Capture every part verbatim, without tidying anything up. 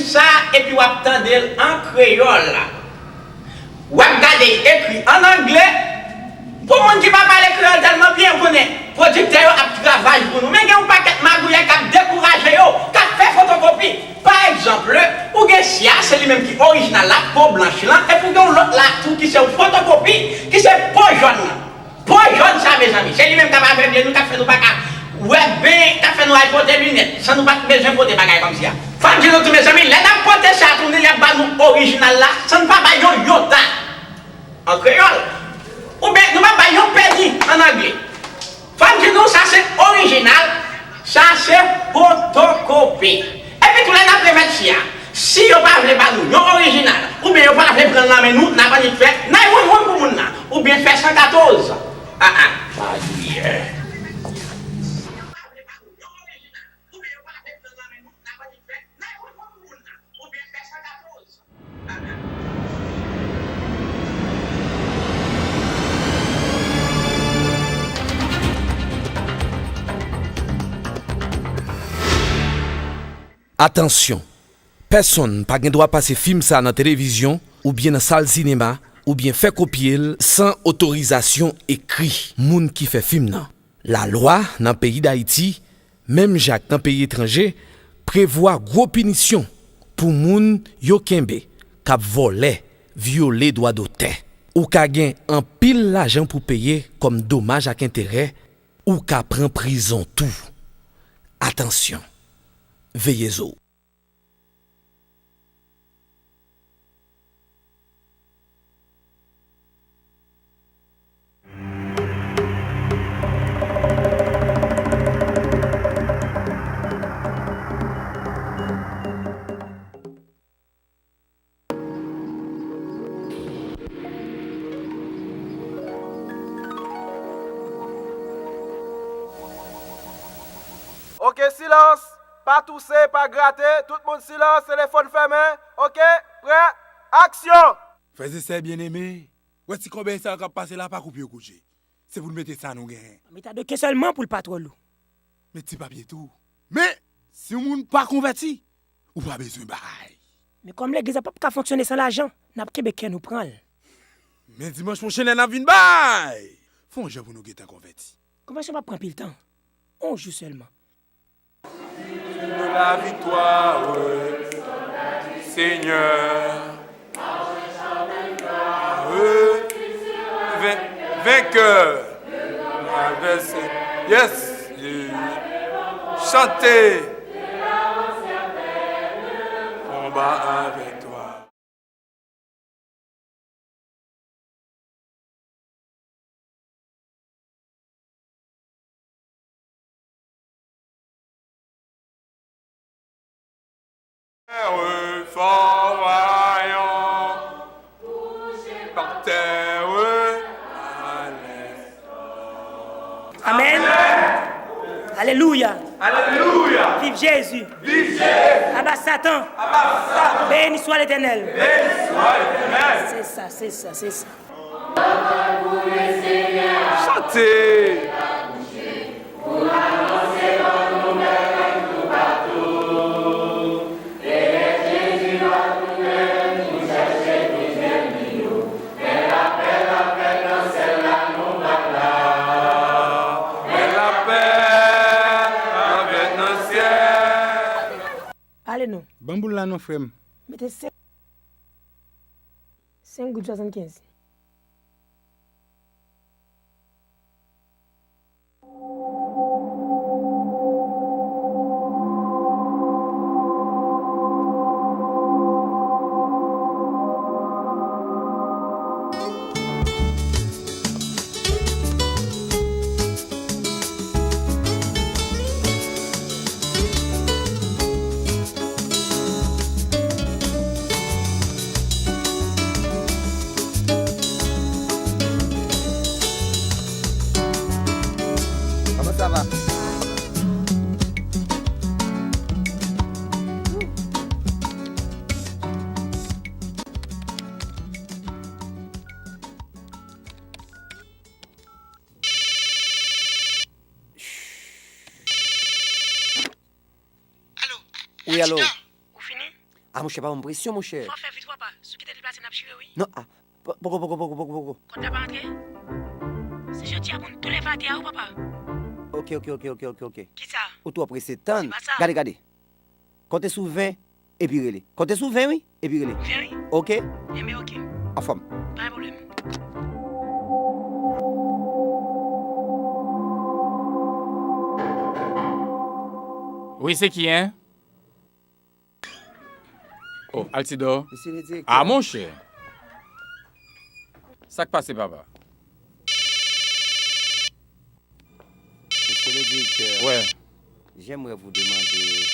Sa epi w ap tande l an kreyòl. W ap gade l ekri ann angle. Pou moun ki pa pale kreyòl tèlman byen, ou konnen pwodiktè yo ap travay pou nou. Men gen yon pakèt magouyè k ap dekouraje yo, k ap fè fotokopi. Pa egzanp, ou gen sya, se li menm ki orijinal la, po blanch lan, epi w gen yon lòt la tou ki se yon fotokopi, ki se po jòn nan. Po jòn sa, mezanmi, se li menm k ap avègle nou, k ap fè nou pa ka wè byen, k ap fè nou al pote linèt, san nou pa t bezwen pote bagay kòmsi a. Fò m di nou tou, mezanmi, lè n ap pote sa tounen, y ap ba nou orijinal la, san n pa bay yon yota an kreyòl, oubyen nou pa bay yon peni an angle. Fò m di nou, sa se orijinal, sa se fotokopi. Epi tou lè n ap remèt sya, si yo pa vle ba nou yon orijinal, oubyen yo pa vle pran l nan men nou, n ap annik fè nay wonn wonn pou moun nan, oubyen fè san katòz. Ah, ah. Magouyè. Atansyon! Pèsonn pa gen dwa pase fim sa nan televizyon oubyen nan sal sinema oubyen fè kopye l san otorizasyon ekri moun ki fè fim nan. Lalwa nan peyi Dayiti, menm jan ak nan peyi etranje, prevwa gwo pinisyon pou moun yo kenbe k ap vòlè, vyole dwa dotè. Ou ka gen anpil lajan pou peye kòm domaj ak enterè, ou ka pran prizon tou. Atansyon! Veye zo w! Oke, silans! Pa touse, pa grate, tout moun silans, telefòn fèmen. Oke, prè, aksyon! Frè e sè byeneme, wè ti kòbèy sa yo k ap pase la, pa koupe yo kout je. Se pou n mete sa nou genyen. Mete a de ke sèlman pou l pa twò lou. Met ti papye tou. Men, si yon moun pa konvèti, ou pa bezwen bay. Men kòm legliz la p ap ka fonksyone san lajan, n ap kenbe kè nou pran l. Men dimanch pwochen lè n ap vin bay, fè yon jan pou nou gentan konvèti. Konvèsyon p ap pran anpil tan. On jou sèlman. Nous la victoire, Seigneur. Vain- vainqueur. Adversaire. Yes. Chantez. Combat avec toi. Fort vaillant, par terre, à l'est. Amèn. Alelouya. Alelouya. Viv Jezi. Viv Jezi. Aba Satan. Aba Satan. Beni swa Letènèl. Beni swa Letènèl. Se sa, se sa, se sa. Chante. Mete lapè avèk nan syèl. Ale non. Ban m boul la non, frè m. Mete senk, senk goud swasannkenz. Comment ça va? Wi, alo. Ou fini? Ah, monchè, pa ban m presyon, monchè. Fò fè vit, papa. Si w kite li pase, n ap chire, wi. Non, ah, po- poko, poko, poko, poko, poko. Kòd la pa rantre? Se jodi a pou n tou leve atè a, wi, papa. Ok, ok, ok, ok, ok, ok. Kisa? Ou twò prese tann. Se pa sa. Gade, gade. Konte sou ven, epi rele. Konte sou ven, wi, epi rele. Ven, wi. Ok? Enben, ok. Anfòm. Pa gen pwoblèm. Wi, se ki, en? Oh, Altidor. Mesye le direktè. Ah, monchè. Sa k pase, papa? Mesye le direktè. Wè. J'aimerais vous demander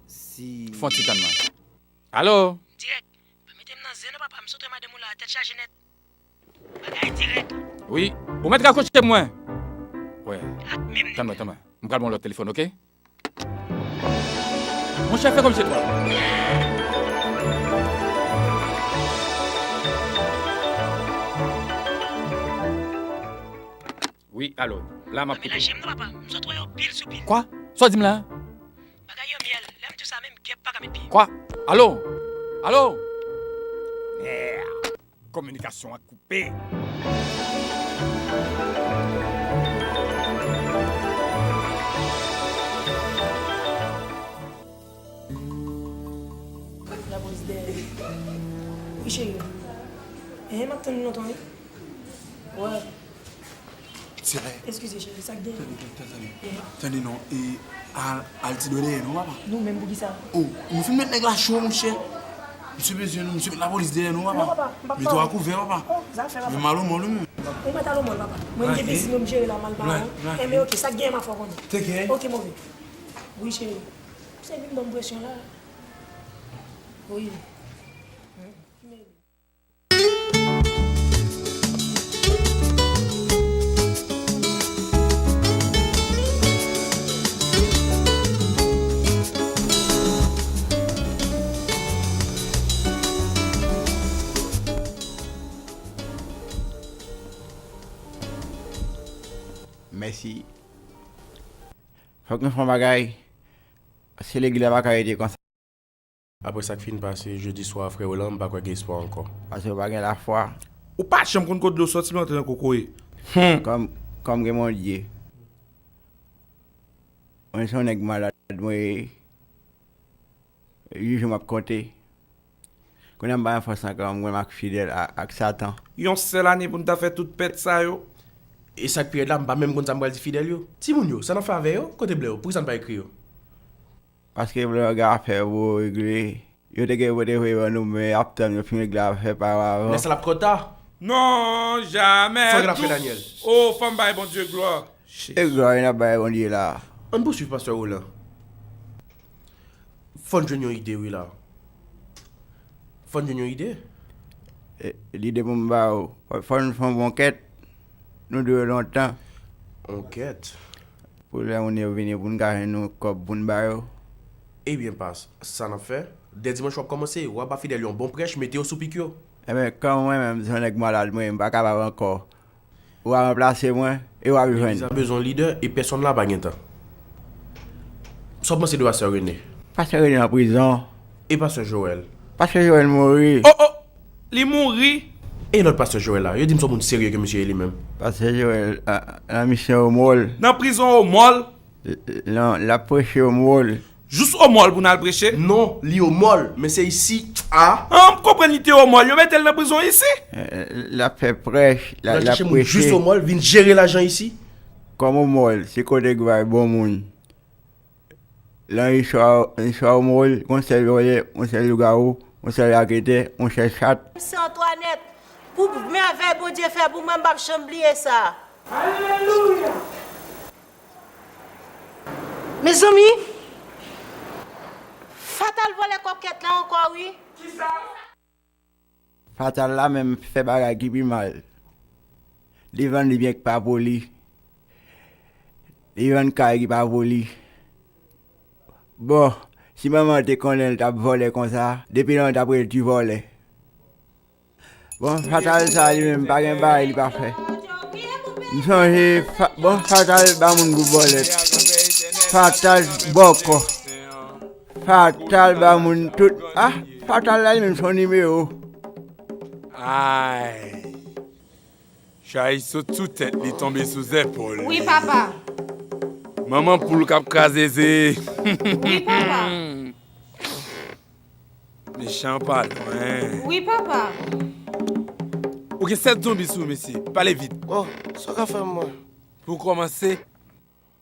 si... Fè yon ti tann mwen. Alo? Dirèk. Pa mete m nan zen non, papa. M sot wè madanm ou la, tèt chaje nèt. Bagay dirèk. Wi. Ou mèt rakwoche mwen. Wè. Tann mwen, tann mwen. M pral ba w lòt telefòn, ok? Monchè, fè kòmsi se twa. Wi, alo. La, m ap koute. Melaje m non, papa. M sot wè yo pil sou pil. Kwa? Sa w di m la? Bagay yo myèl. Lè m di w sa, menm kèp pa ka met pye. Kwa? Alo? Alo? Mèd. Kominikasyon an koupe. Lapolis dèyè. Wi, cheri. Ehe, m ap tann ou lontan, wi. Wè. Eskize, cheri, sa k gen? Tande, tande, tande. Tande non, e, al, al ti dwe dèyè nou, papa. Nou menm pou kisa? Oh, nou fin met nèg la cho, monchè. Misye bezwen nou, misye met lapolis dèyè nou, papa. Non, papa, m p ap... Mete w a kouvè, papa. Oh, zafè, papa. Men m al omòl, wi, menm. Ou mèt al omòl, papa. Mwen, m gen biznis mwen, m jere la, m al ba ou. Enben, ok, sa k gen, m a fè w konnen. Te gen? Ok, move. Wi, cheri. Se vin ban m presyon la. Wi. Mèsi. Fòk nou fè yon bagay. Paske legliz la pa ka rete konsa. Apre sa k fin pase jedi swa a, frè Roland, m pa kwè gen espwa ankò. Paske w pa gen lafwa. Ou pa janm konn kot dlo sòti, men w antre nan kokoye. Kòm, kòm gen Bondye. Mwen se yon nèg malad, mwen ye. Jou jou m ap konte. Kounye a m pa gen fòs ankò, m goumen ak Fidèl a- ak Satan. Yon sèl ane pou n ta fè tout pèt sa yo. E sa k pi rèd la, m pa menm konn sa m pral di Fidèl yo. Timoun yo, sa n ap fè avè yo? Kote blè yo? Poukisa n pa ekri yo? Paske blè yo gen afè pou yo regle. Yo te gen pou te voye ban nou, men y ap tann yo fin regle afè pa yo avan. Lè sa l ap twò ta. Non, jamè. Sa w gen ap fè, Daniel? Oh, fò m bay Bondye glwa. E glwa n ap bay Bondye la. Ann pousuiv, pastè Roland. Fò n jwenn yon ide, wi, la. Fò n jwenn yon ide. E, lide pou m ba ou. Fò, fò n fè yon bon kèt. Nou dwe yo lontan. Yon kèt? Pou lè moun yo vini, pou n ka jwenn yon kòb pou n ba yo. Ebyen, pas, sa n ap fè. Dè dimanch w ap kòmanse, w a ba Fidèl yon bon prèch, mete yo sou pik yo. Enben, kòm mwen menm, se yon nèg malad, mwen, m pa kapab ankò. Ou a ranplase mwen, e w a jwenn. Legliz la bezwen yon lidè, e pèsonn la pa gen tan. Sa w panse de pastè Rene? Pastè Rene nan prizon. E pastè Joël? Pastè Joël mouri. Oh, oh! Li mouri? E lòt pastè Joël la? Yo di m se yon moun serye ke misye ye li menm. Pastè Joël, a, nan misyon Omòl. Nan prizon Omòl? L-, l-, non, l ap preche Omòl. Jous Omòl pou n al preche? Non, li Omòl, men se isi a. Ah, m konprann li te Omòl, yo mete l nan prizon isi? Eh, l ap fè prèch, l ap, l ap preche. L al chèche moun jous Omòl, vin jere lajan isi. Kòm Omòl, se kote ki bay bon moun. Nan istwa, istwa Omòl, gon sèl vòlè, gon sèl lougawou, gon sèl raketè, gon sèl chat. Se Antwanèt, pou mèvèy Bondye fè pou mwen, m p ap janm bliye sa. Alelouya! Mezanmi, Fatal vòlè kòkèt la ankò, wi. Kisa? Fatal la menm fè bagay ki pi mal. Li vann byen ki pa pou li. Li vann kay ki pa pou li. Bon, si manman l te konnen l t ap vòlè konsa, depi lontan l t ap rele ti vòlè. Bon, Fatal sa li menm pa gen bagay li pa fè. M sonje, fa-, bon, Fatal ba moun gwo bòlèt. Fatal bòkò. Fatal ba moun tout. Ah, Fatal la li menm se yon nimewo. Ay. Chay sot sou tèt li, tonbe sou zèpòl li. Wi, papa. Manman poul k ap kraze ze. Wi, papa. Mechan pa lwen. Wi, papa. Ou gen sèt zonbi sou ou, mesye. Pale vit. Oh, sa w ka fè m, mwen? Pou kòmanse,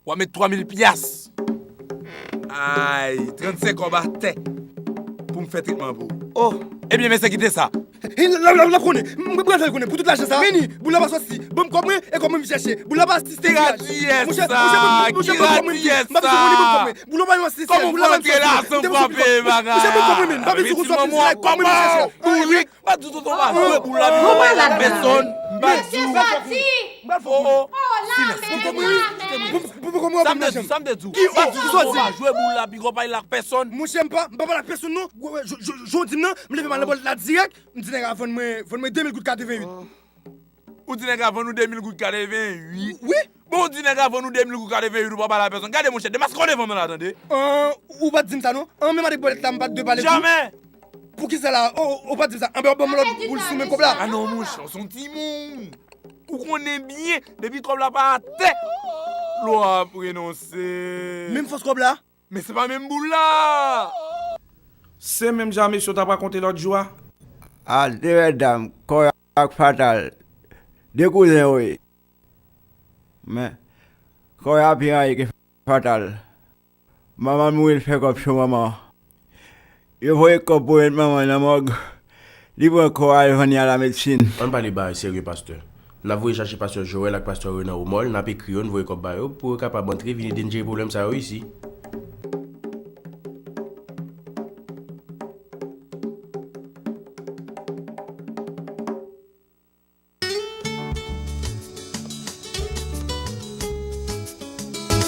w ap met twa mil pyas. Ay, trannsenk kòb atè pou m fè tretman pou ou. Oh. Ebyen, mesye, kite sa. L ap konnen. M pral fè l konnen. Pou tout lajan sa, vini. Boul la pa sòti. Ban m kòb mwen e kòb mwen vin chèche. Boul la pa asiste. Ki radiyès sa? Ki radiyès sa? Boul la pa yon asiste. Kòman w fè antre la san frape bagay? Monchè, ban m kòb mwen, m pa bezwen konsa. Bourik. Pa di tonton pa jwe boul la pi gwo pay lak pèsonn. M pa di w. Oh, oh. Silans. Pou, pou, pou, pou, pou, pou, sa m te di w, sa m te di w. Ki ou di tonton pa jwe boul la pi gwo pay lak pèsonn? Monchè, m pa, m pa pale ak pèsonn non. Jodi m nan, m leve m al nan bòl la dirèk, m di nèg la vann mwen, vann mwen de mil goud katrevenn uit. Ou di nèg la vann ou de mil goud katrevenn uit? Wi. Bon, ou di nèg la vann ou de mil goud katrevenn uit, ou pa pale a pèsonn. Gade, monchè, demaske w devan mwen la, tande. An, ou pa t di m sa, non. An, menm avèk bòlèt la, m pa t dwe pale tou. Jamè! Poukisa la? O, o, ou pa t di m sa. Anben, w ban m lòt boul sou men kòb la. A non, monchè, w se yon timoun. Ou konnen byen, depi kòb la pa atè, lwa ap renonse. Menm fòs kòb la? Men se pa menm boul la! Se menm jan mesye w t ap rakonte lòt jou a? A, de mèt dam, kòb ak Fatal, de kouzen yo ye. Men, kòb la pi rayi ke Fatal. Manman l mouri, l fè kòb sou manman an. Yo voye kòb pou remèt manman nan mòg. Li pran kò a, l vann li a lamedsin. Ann pale bagay serye, pastè. N ap voye chache pastè Joel ak pastè Renan o mòl, n ap ekri yo, n voye kòb ba yo, pou yo kapab antre vin ede n jere pwoblèm sa yo isi.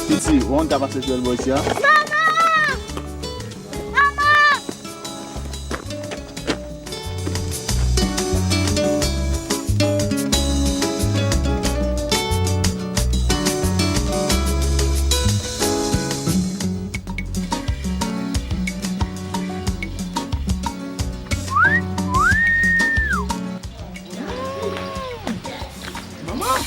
Piti, ou konn ka pase Joel bò isi a? Manman! Manman! Manman!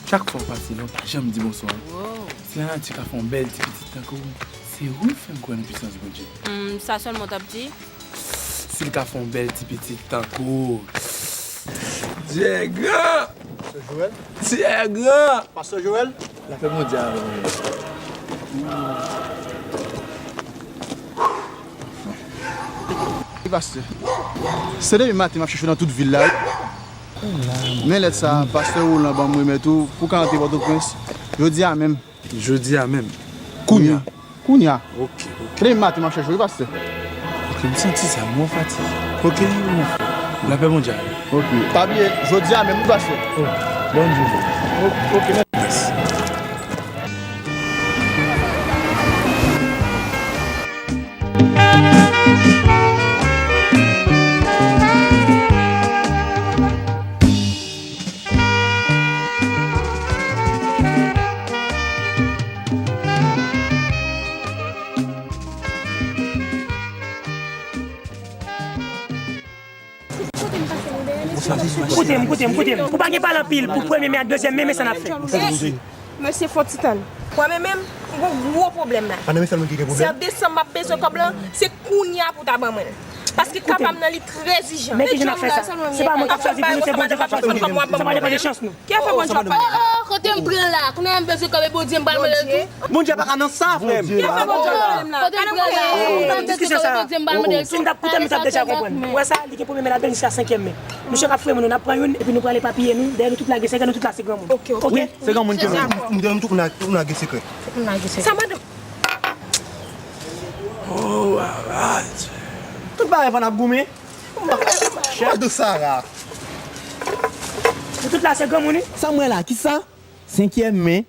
Chak fwa w pase la, w pa janm di bonswa. Wow. Si lanati ka fè yon bèl ti pitit tankou w, se ou k fè m kwè nan pisans Bondye. Hmm, sa sèlman w t ap di? Si l ka fè yon bèl ti pitit tankou w. Dye gran! Pastè Joel? Dye gran! Pastè Joel? Lapè Bondye avè w. Wi, pastè. Se depi maten m ap chèche w nan tout vil la, wi. Men lèt sa, pastè Roland ban m remèt ou pou w ka antre Pòtoprens jodi a menm. Jodi a menm? Kounye a. Kounye a. Ok, ok. Se depi maten m ap chèche w, wi, pastè. Ok, m santi sa, m wè w fatige. Ok, m wè. Lapè Bondye avè w. Ok. Pa bliye, jodi a menm, wi, pastè. Oh, Bondye. Ok, ok, mèsi. Koute m, koute m, koute m. Ou pa gen pale anpil pou premye me ak dezyèm me, men sa n ap fè. Mesye, fò ti tann. Mwen menm, menm, m gon gwo pwoblèm la. Pa nan men sèlman ki gen pwoblèm. Se an desanm m ap bezwen kòb lan, se kounye a pou w ta ban mwen l. Paske ka pa m nan li trè ijan. Men ki jan n ap fè sa? Se pa mwen k ap chwazi pou nou, se Bondye k ap chwazi nou. Sa pa depann de chans nou. Ki afè Bondye ap pale? Oh, oh, kote m pran la? Kounye a m bezwen kòb e Bondye m pral mande l tou. Bondye pa ka nan sa, frè m. Ki afè Bondye ap pale m la? Kote m pran la? Nan diskisyon sa a, si n t ap koute m, nou t ap deja konprann. Ou wè sa, li gen premye men ladan l jiska senkyèm men. Misye k ap fouye moun yo, n ap pran youn, epi nou prale epapiye nou, dèyè nou tout lage sekrè, nou tout la se granmoun. Ok, ok. Se granmoun ki vle. M, m, m, tout moun la, tout moun lage sekrè. Tout moun lage sekrè. Sa madanm. Oh, alright. Tout bagay pa n ap goumen. Mwen dou Sara. Nou tout la se granmoun, wi. Sa m wè la, kisa? Senkyèm men.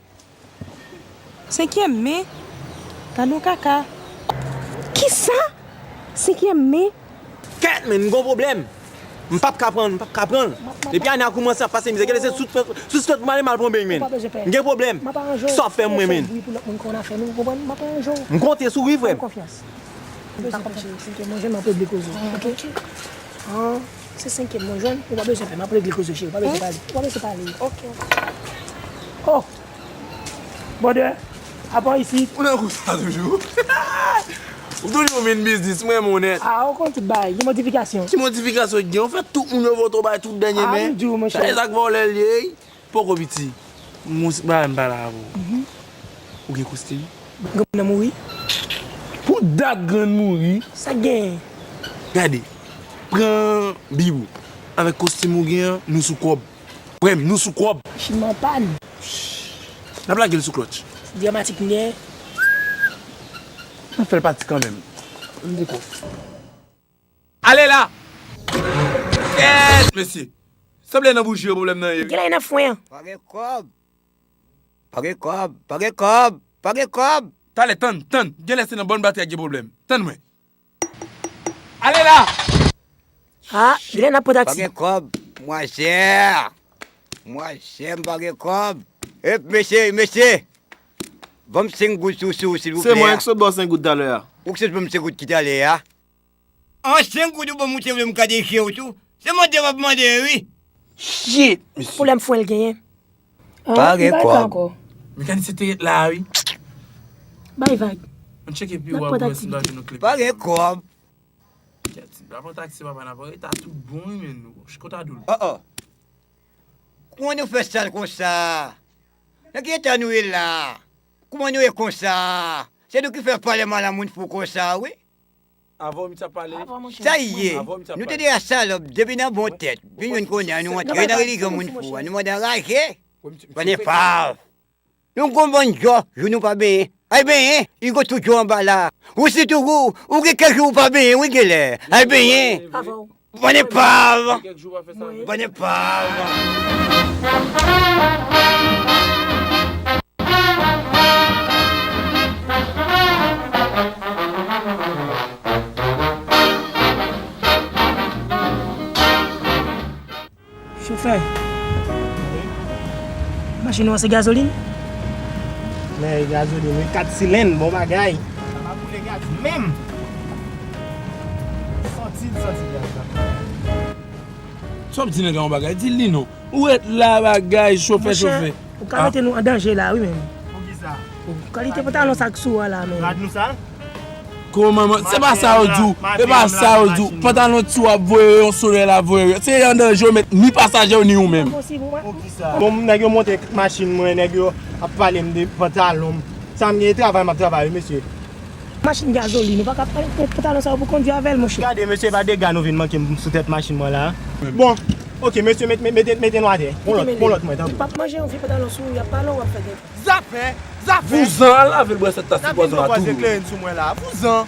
Senkyèm men? Gad yon kaka. Kisa? Senkyèm men? Kèt, men, m gon pwoblèm. M p ap ka pran l, m p ap ka pran l. Depi ane a koumanse ap pase mizè, gade se sou, sou sot m ale m al pran beny, men. M gen pwoblèm. Sa w fè m, mwen, men. Bri pou lòt moun konn afè nou, ou konprann? M ap aranje w. M konte sou ou, wi, frè m. Fè m konfyans. M pa konprann. Senkèm mwen jwenn, m ap regle koze w, oke? Ah, se senkèm mwen jwenn, ou pa bezwen pè, m ap regle koze w, cheri, ou pa bezwen pale, ou pa bezwen pale. Oke. Oh! Brother, apa isit? Ou nan kou sa toujou? Ou toujou vin biznis mwen, monèt. Ah, ou konn tout bagay, gen modifikasyon. Ki modifikasyon ki gen? Ou fè tout moun yo vote w bay tout dènye men. Ah, m di w, monchè. Sa e sa k vòlè l ye, wi. Poko piti. Mous, ba m pale avè w. Mhm. Ou gen kostim? Granmoun nan mouri. Pou dat grann mouri. Sa k genyen? Gade, pran bib ou. Avèk kostim ou gen an, nou sou kòb. Frè m, nou sou kòb. Machin mwen an pàn. N ap lage l sou klòtch. Dramatik m gen. N ap fè l pati kanmenm. M di kon. Ale la! Kèt, mesye! Sanble nan bouji yo pwoblèm nan ye, wi. Genlè e nan fwen an. Pa gen kòb. Pa gen kòb. Pa gen kòb. Pa gen kòb. Talè, tann, tann. Genlè se nan bòn batri a gen pwoblèm. Tann mwen. Ale la! Ah, genlè n ap pran taksi. Pa gen kòb, mwa chè. Mwa chè, m pa gen kòb. Ep, mesye, mesye. Ban m senk goud sou, sou, silvouplè. Se mwen ki sot ba w senk goud talè a. Ou ki sot ban m senk goud ki talè a? An senk goud ou ban m, ou te vle m gade je w tou? Se mande w ap mande, wi. Shit, mesye. Pwoblèm fwen l genyen. Pa gen kòb ankò. Mekanisye te ret la, wi. Bay vag. Ann tcheke pi wo pou wè si n pa jwenn yon kle. Pa gen kòb. Kèt, si n pa pran taksi, papa, n ap rete a tout bon, wi, men nou. Ch-, kòta doul. Oh, oh. Kouman nou fè sal konsa? Nan ki eta nou ye la? Kouman nou ye konsa? Se nou ki fè pale mal a moun fou konsa, wi. Avan w misye ap pale. Sa ye, nou te deja salòp depi nan bon tèt. Vin jwenn kounye a nou antre nan relijyon moun fou a, nou mande anraje. Bann enpav. Nou gon bann djò, jou nou pa benyen. Al benyen, Igo tout djò anba la. Ou sitou ou, ou gen kèk jou ou pa benyen, wi, genlè. Al benyen. Bann enpav. Bann enpav. Chofè, machin ou an se gazolin? Men gazolin, wi, kat silenn, bon bagay. Sa pa boule gaz menm. Santi l, santi gaz la. Sa w ap di nèg la yon bagay, di l li non. Ou ret la bagay, chofè, chofè. Ou ka mete nou an danje la, wi, menm. Poukisa? Kalite pantalon sa k sou a la, menm. Rad nou sa? Kòman, man? Se pa sa yo di w. Se pa sa yo di w. Pantalon ti w ap voye yo, solèy la voye yo. Se an danje yo met ni pasaje yo, ni ou menm. Bon, nèg yo monte machin mwen, nèg yo ap pale m de pantalon m. Sa m gen travay, m ap travay, wi, mesye. Machin gazolin, ou pa ka pran pantalon sa yo pou kondui avè l, monchè. Gade, mesye, pa dega nou vin manke m sou tèt machin mwen la. Bon, oke, mesye, met, met, mete, mete nou atè. Yon lòt, yon lòt mwen, tanpri. Li p ap manje yon vye pantalon sou ou, y ap pale w, w ap fè gen. Zafè, zafè. Vouzan, al lave l bwè sèt tas ti pwazon la tou. Kleren sou mwen la. Vouzan.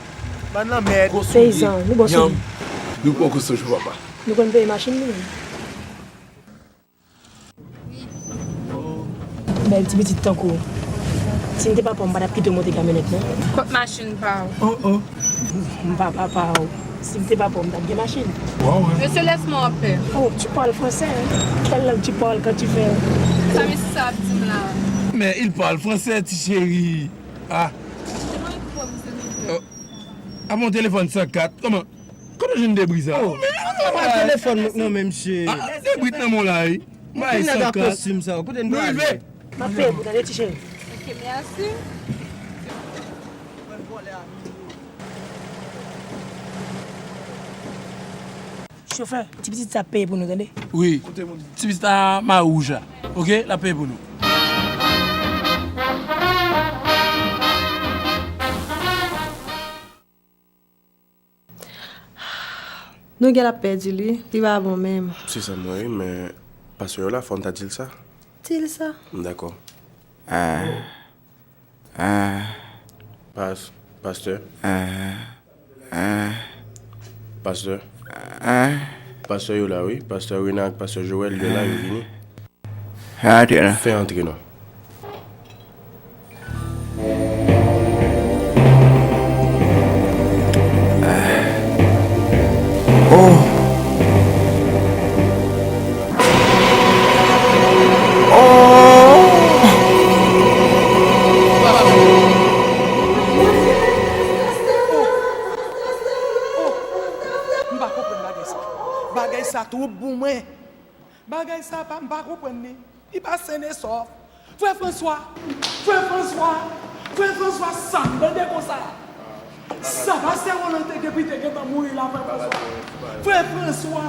Bann lanmèd. Peyizan, nou bon sou li. Nou poko sou jou, papa. Nou konn peye machin nou menm. Bèl ti pitit tankou w. Si m te papa w, m pa t ap kite w monte kamyonèt, non. Kot machin pa w? Oh, oh. M pa papa w. Si m te papa w, m t ap gen machin. Mesye, laisse-moi en paix. Oh, tu parles français, hein? Quelle langue tu parles quand tu fais? Sa mesye sa ap di m la? Mais il parle français, ti chéri. Ah. Oh. Ah bon, téléphone cent quatre. Comment? Kote w jwenn debri sa? Oh, men, pa telefòn mwen non, men, mesye. Ah, debri t nan men w la, wi. Bay san kat. Kostim sa, kote n prale? M ap peye pou tande, ti cheri. Ok, mèsi. Chofè, ti pitit sa ap peye pou nou, tande? Wi. Ti pitit la mari wouj la. Ok, l ap peye pou nou. Nou gen l ap pèdi li, li pa bon menm. Se sa m wè wi, men pastè yo la, fò n ta di l sa. Di l sa. M dakò. Ah. Ah. Pas-, pastè. Ah. Ah. Pastè. Ah. Pastè yo la wi, pastè Rena ak pastè Joël yo la, yo vini. Fè antre la. Fè antre non. Oh. Bagay sa twòp pou mwen. Bagay sa pa, m pa konprann li. Li pa sen e sòf. Frè Franswa, frè Franswa, frè Franswa, sa m tande konsa. Sa pastè Roland te gen pou te gentan mouri la, frè Franswa. Frè Franswa,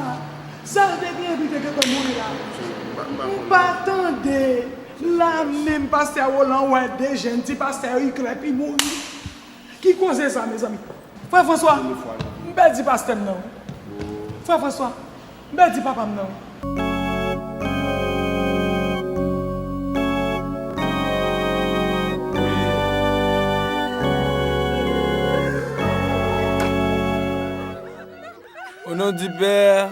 sa l te gen pou te gentan mouri la. M pa tande la menm pastè Roland wè de jèn ti pastè yo, i klè pi mouri. Ki koze sa, mezanmi? Frè Franswa, m pèdi pastè m nan. Frè Franswa, m pèdi papa m nan. O non di Pè,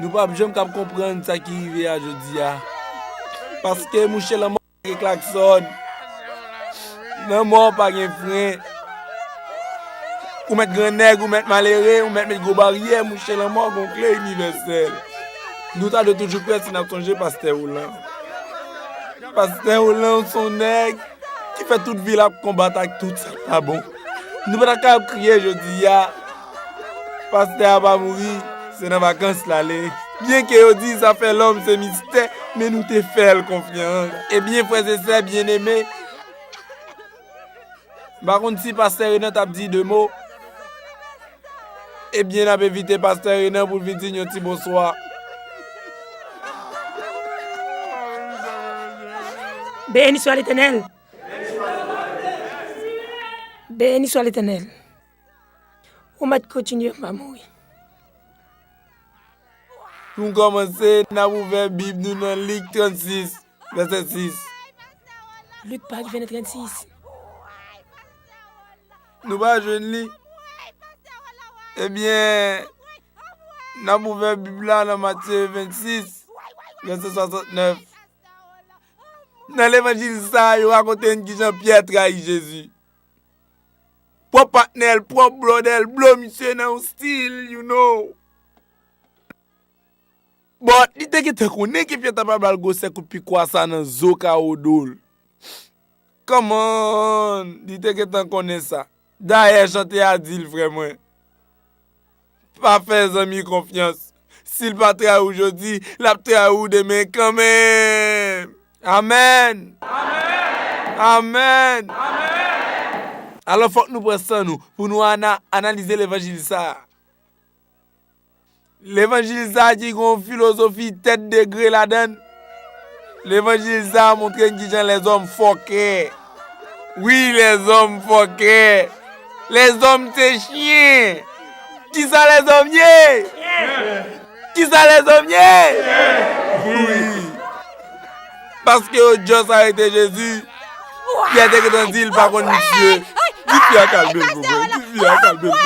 nou p ap janm kab konprann sa ki rive a jodi a. Paske mouche lanmò pa gen klaksòn. Lanmò pa gen fren. Ou mèt grannèg, ou mèt malere, ou mèt met gwo baryè, mouche lanmò gon kle inivèsèl. Nou ta dwe toujou prè si n ap sonje pastè Roland. Pastè Roland se yon nèg ki fè tout vi l ap konbat ak tout sa k pa bon. Nou pa ta ka ap kriye jodi a. Pastè a pa mouri, se nan vakans l ale. Byenke yo di zafè lòm se mistè, men nou te fè l konfyans. Ebyen, frè e sè byeneme, m pa konn si pastè Renan t ap di de mo. Ebyen, n ap envite pastè Renan pou l vin di n yon ti bonswa. Béni soit l'Éternel. Béni soit l'Éternel. Ou mèt kontinye, m pa mouri. Pou n kòmanse, n ap ouvè Bib nou nan Lik trannsis, vèsè sis. Lik pa rive nan trannsis. Nou pa jwenn li? Ebyen, n ap ouvè Bib la nan Matye vennsis, vèsè swasantnèf. Nan levanjil sa a, yo rakonte n kijan Pyè trayi Jezi. Pwòp patnè l, pwòp brother l, blo misye nan yon stil, you know. But, li te gentan konnen ke Pyè ta pral ba l gwo sèt kout pikwa sa nan zo kawo do l. Come on, li te gentan konnen sa. Dayè, chante a di l, frè mwen. Pa fè zanmi konfyans. Si l pa trayi w jodi, l ap trayi w demen kanmenm. Amèn. Amèn. Amèn. Alò, fòk nou pran san nou pou nou ana-, analize levanjil sa a. Levanjil sa a ki gen yon filozofi tèt degre ladan l. Levanjil sa a montre n kijan lèzòm fòkè. Wi, lèzòm fòkè. Lèzòm se chyen. Kisa lèzòm ye? Kisa lèzòm ye? Wi. Paske yo just arete Jezi. Pyè te gentan di l pa konn misye. Di fi a kalme l pou mwen. Di fi a kalme l pou mwen.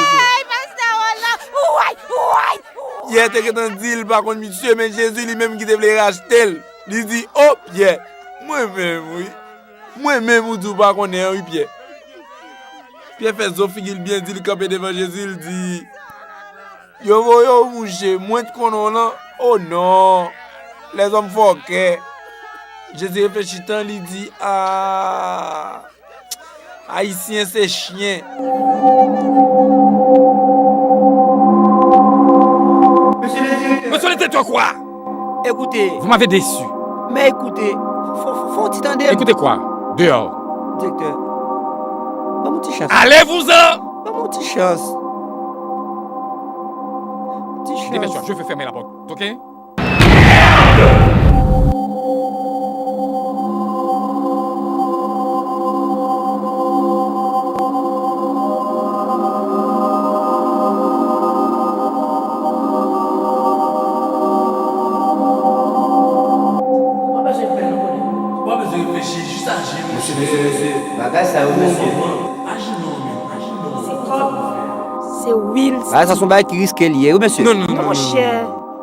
Pyè te gentan di l pa konn misye, men Jezi li menm ki te vle rachte l. Li di, "O Pyè, mwen menm, wi. Mwen menm ou di w pa konnen an, wi, Pyè." Pyè fè zo figi l byen di, li kanpe devan Jezi, li di, "Yo voye w, mouche, mwen t konnen w lan." O non! Lèzòm fòkè. Jezi reflechi tan, li di, "A, Ayisyen se chyen." Monsieur le directeur. Monsieur le directeur quoi? Écoutez. Vous m'avez déçu. Mais écoutez, fò, fò, fò, fò w ti tande m. Écoutez quoi? Dehors. Direktè, ban m yon ti chans. Allez-vous-en! Ban m yon ti chans. Ti chans. Dépêche-toi, je vais fermer la porte, ok? Ou pa bezwen fè non, konnen. Ou pa bezwen reflechi, jis aji, mesye. Mesye, mesye, mesye, bagay sa yo, mesye. Aji non, men, aji non. Se kòb. Se wil. Bagay sa se yon bagay ki riske li ye, wi, mesye. Non, non, non, non, non, non. Monchè.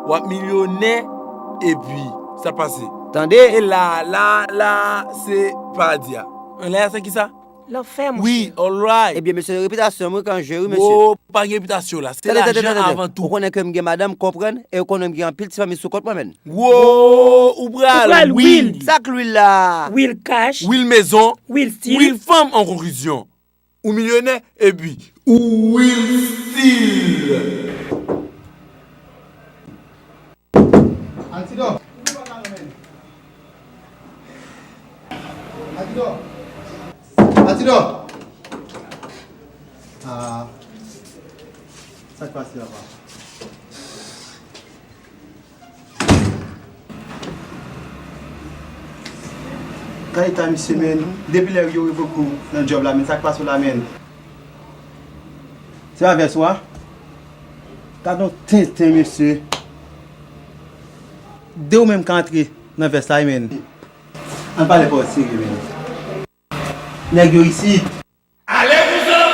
W ap milyonè, epi, sa pase. Tande. E la, la, la, se paradi a. Anlè a, se kisa? Lanfè, monchè. Wi, alright. Ebyen, mesye, repitasyon mwen ka an jwe, wi, mesye. Wo, pa gen repitasyon la. Se lajan avan tou. Ou konnen ke m gen madanm, konprann, e ou konnen m gen anpil ti fanmi sou kont mwen, menn. Wo, ou pral wil. Sa k lwil la? Wil kach. Wil mezon. Wil stil. Wil fanm, an konklizyon. Ou milyonè, epi ou wil stil. Ah, sa k pase la, papa? Gade eta misye, menn. Depi lè yo revoke w nan djòb la, menn, sa k pase w la, menn? Se pa vès ou a? Gade yon tenten, mesye. De ou menm ka antre nan vès la, wi, menn. Ann pale pa w serye, menn. Nèg yo isit. Ale pou zòt!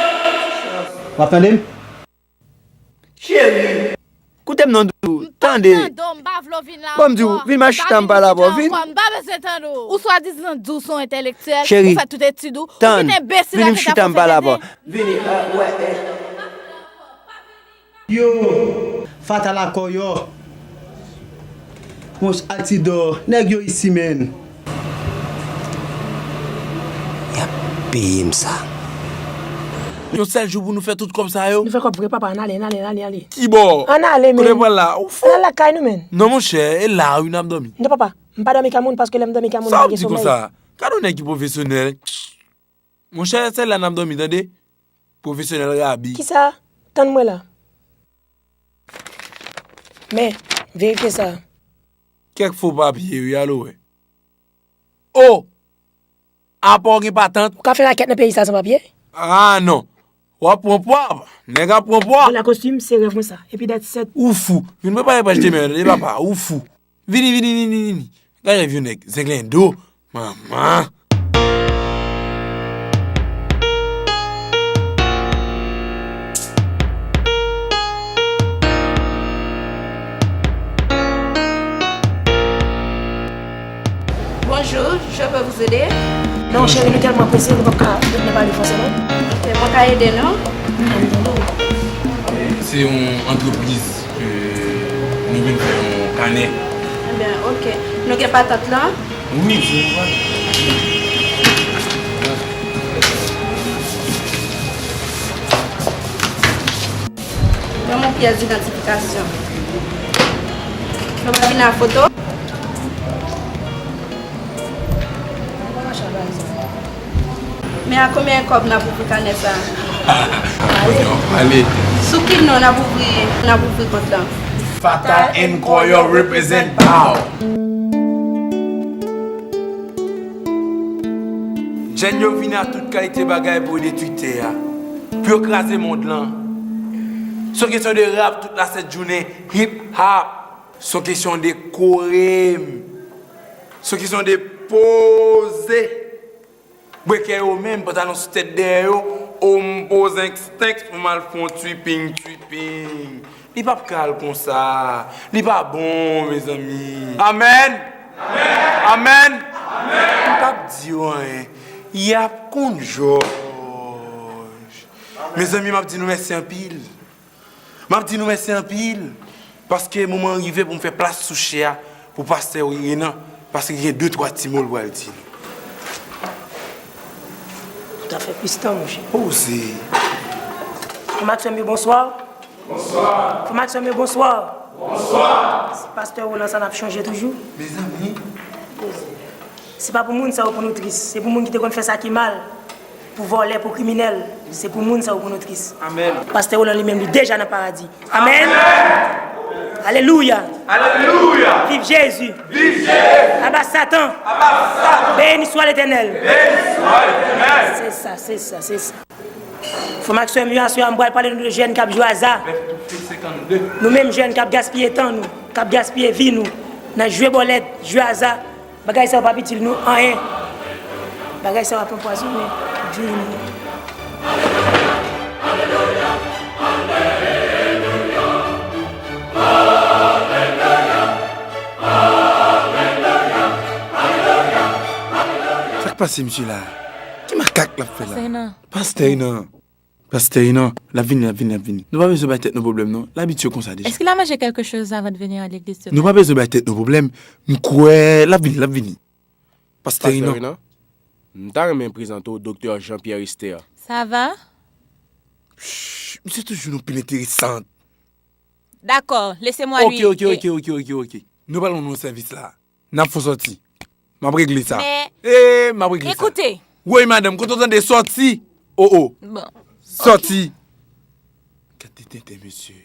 W ap tande m? Cheri. Koute m non, doudou. Tande. Tande w, m pa vle w vin la ankò. Bon, m di w, vin m a chita m pale avè w, vin. M pa bezwen tande w. Ou swadizan di w se yon entèlektyèl, ou fè tout etid ou, ou vin enbesil ak eta pwofesè. Vini, wè, wè. Yo, Fatal Akò yo. Monch Altidor, nèg yo isi, menn. Y ap peye m sa. Yon sèl jou pou nou fè tout kòb sa yo? Nou fè kòb vre, papa, ann ale, ann ale, ann ale, ann ale. Kibò? Ann ale, menn. Kote pral la? Ou fou? Ann al lakay nou, menn. Non, monchè, e la wi n ap dòmi. Non, papa, m pa dòmi kay moun paske lè m dòmi kay moun, m pa gen somèy. Sa w ap di konsa? Gade yon nèg ki pwofesyonèl. Monchè, se la n ap dòmi, tande? Pwofesyonèl rabi. Kisa? Tann mwen la. Men, verifye sa. Kèk fo papye, wi, alo wè. O! Apa w gen patant? Ou ka fè rakèt nan peyi sa san papye? Ah, non. W ap pran pwa. Nèg ap pran pwa. Mwen la kostim, se rèv mwen sa. Epi dat sèt. Ou fou. Vin prepare paj demen an, tande papa. Ou fou. Vini, vini, vini, vini. Gade vye nèg, zenglendo. Manman. Bonjour, je peux vous aider? Non, cheri, nou tèlman prese, nou p ap ka, nou p ap pale franse, non. Ok, mwen ka ede nou? Ann tande w. Se yon antrepriz ke nou vin fè yon kanè. Ebyen, ok. Nou gen patant lan? Wi, se yon patant. Ban m yon pyès idantifikasyon. Nou pa vin ak foto? Men a konbyen kòb n ap ouvri kanè sa a? Ale. Sou ki non n ap ouvri, n ap ouvri kont lan? Fatal and Koyo represent pow. Jèn yo vini ak tout kalite bagay pou yo detwi tè a, pou yo kraze mond lan. Se yon kesyon de rap tout la sent jounen, hip hop. Se yon kesyon de kore m. Se yon kesyon de poze. Bwekè yo menm, pantalon sou tèt dèyè yo, o m poze enstenks pou m al fè yon twiping, twiping. Li p ap ka al konsa. Li pa bon, mezanmi. Amèn! Amèn! Amèn! M p ap di yo anyen. Y ap konn jòj. Mezanmi, m ap di nou mèsi anpil. M ap di nou mèsi anpil, paske moman an rive pou m fè plas sou chè a pou pastè Renan, paske gen de twa ti mo l pral di nou. Ou ta fè plis tan, monchè. Poze. Frè m ak sè m yo, bonswa. Bonswa. Frè m ak sè m yo, bonswa. Bonswa. Se pastè Roland sa n ap chonje toujou. Mezanmi. Poze. Se pa pou moun sa yo pou nou tris. Se pou moun ki te konn fè sa ki mal. Pou vòlè, pou kriminèl. Se pou moun sa yo pou nou tris. Amèn. Pastè Roland li menm, li deja nan paradi. Amèn. Amèn. Alelouya. Alelouya. Viv Jezi. Viv Jezi. Aba Satan. Aba Satan. Beni swa Letènèl. Beni swa Letènèl. Se sa, se sa, se sa. Frè m ak sè m yo, aswè a m pral pale nou de jèn k ap jwe aza. Nou menm jèn k ap gaspiye tan nou, k ap gaspiye vi nou nan jwe bòlèt, jwe aza. Bagay sa yo p ap itil nou anyen. Bagay sa yo ap anpwazonnen vi nou. Sa k pase misye la? Ki makak l ap fè la? Pastè Renan. Pastè Renan. Pastè Renan, l ap vini, l ap vini, l ap vini. Nou pa bezwen bay tèt nou pwoblèm, non. L abitye konsa deja. Est-ce qu'il a mangé quelque chose avant de venir à l'église ce matin? Nou pa bezwen bay tèt nou pwoblèm. M kwè l ap vini, l ap vini. Pastè Renan. Pastè Renan, m ta renmen prezante w Doktè Jean Pierre Esther. Ça va? Shh, misye toujou nou pil enteresan. D'accord, laissez-moi lui. Ok, ok, ok, ok, ok, ok. Nou pral rann nou sèvis la. N ap fè w sòti. M ap regle sa. Men, eh, m ap regle sa. Écoutez, Woy madanm, kote w tande sòti? O o. Bon. Sòti. Gade tenten, mesye.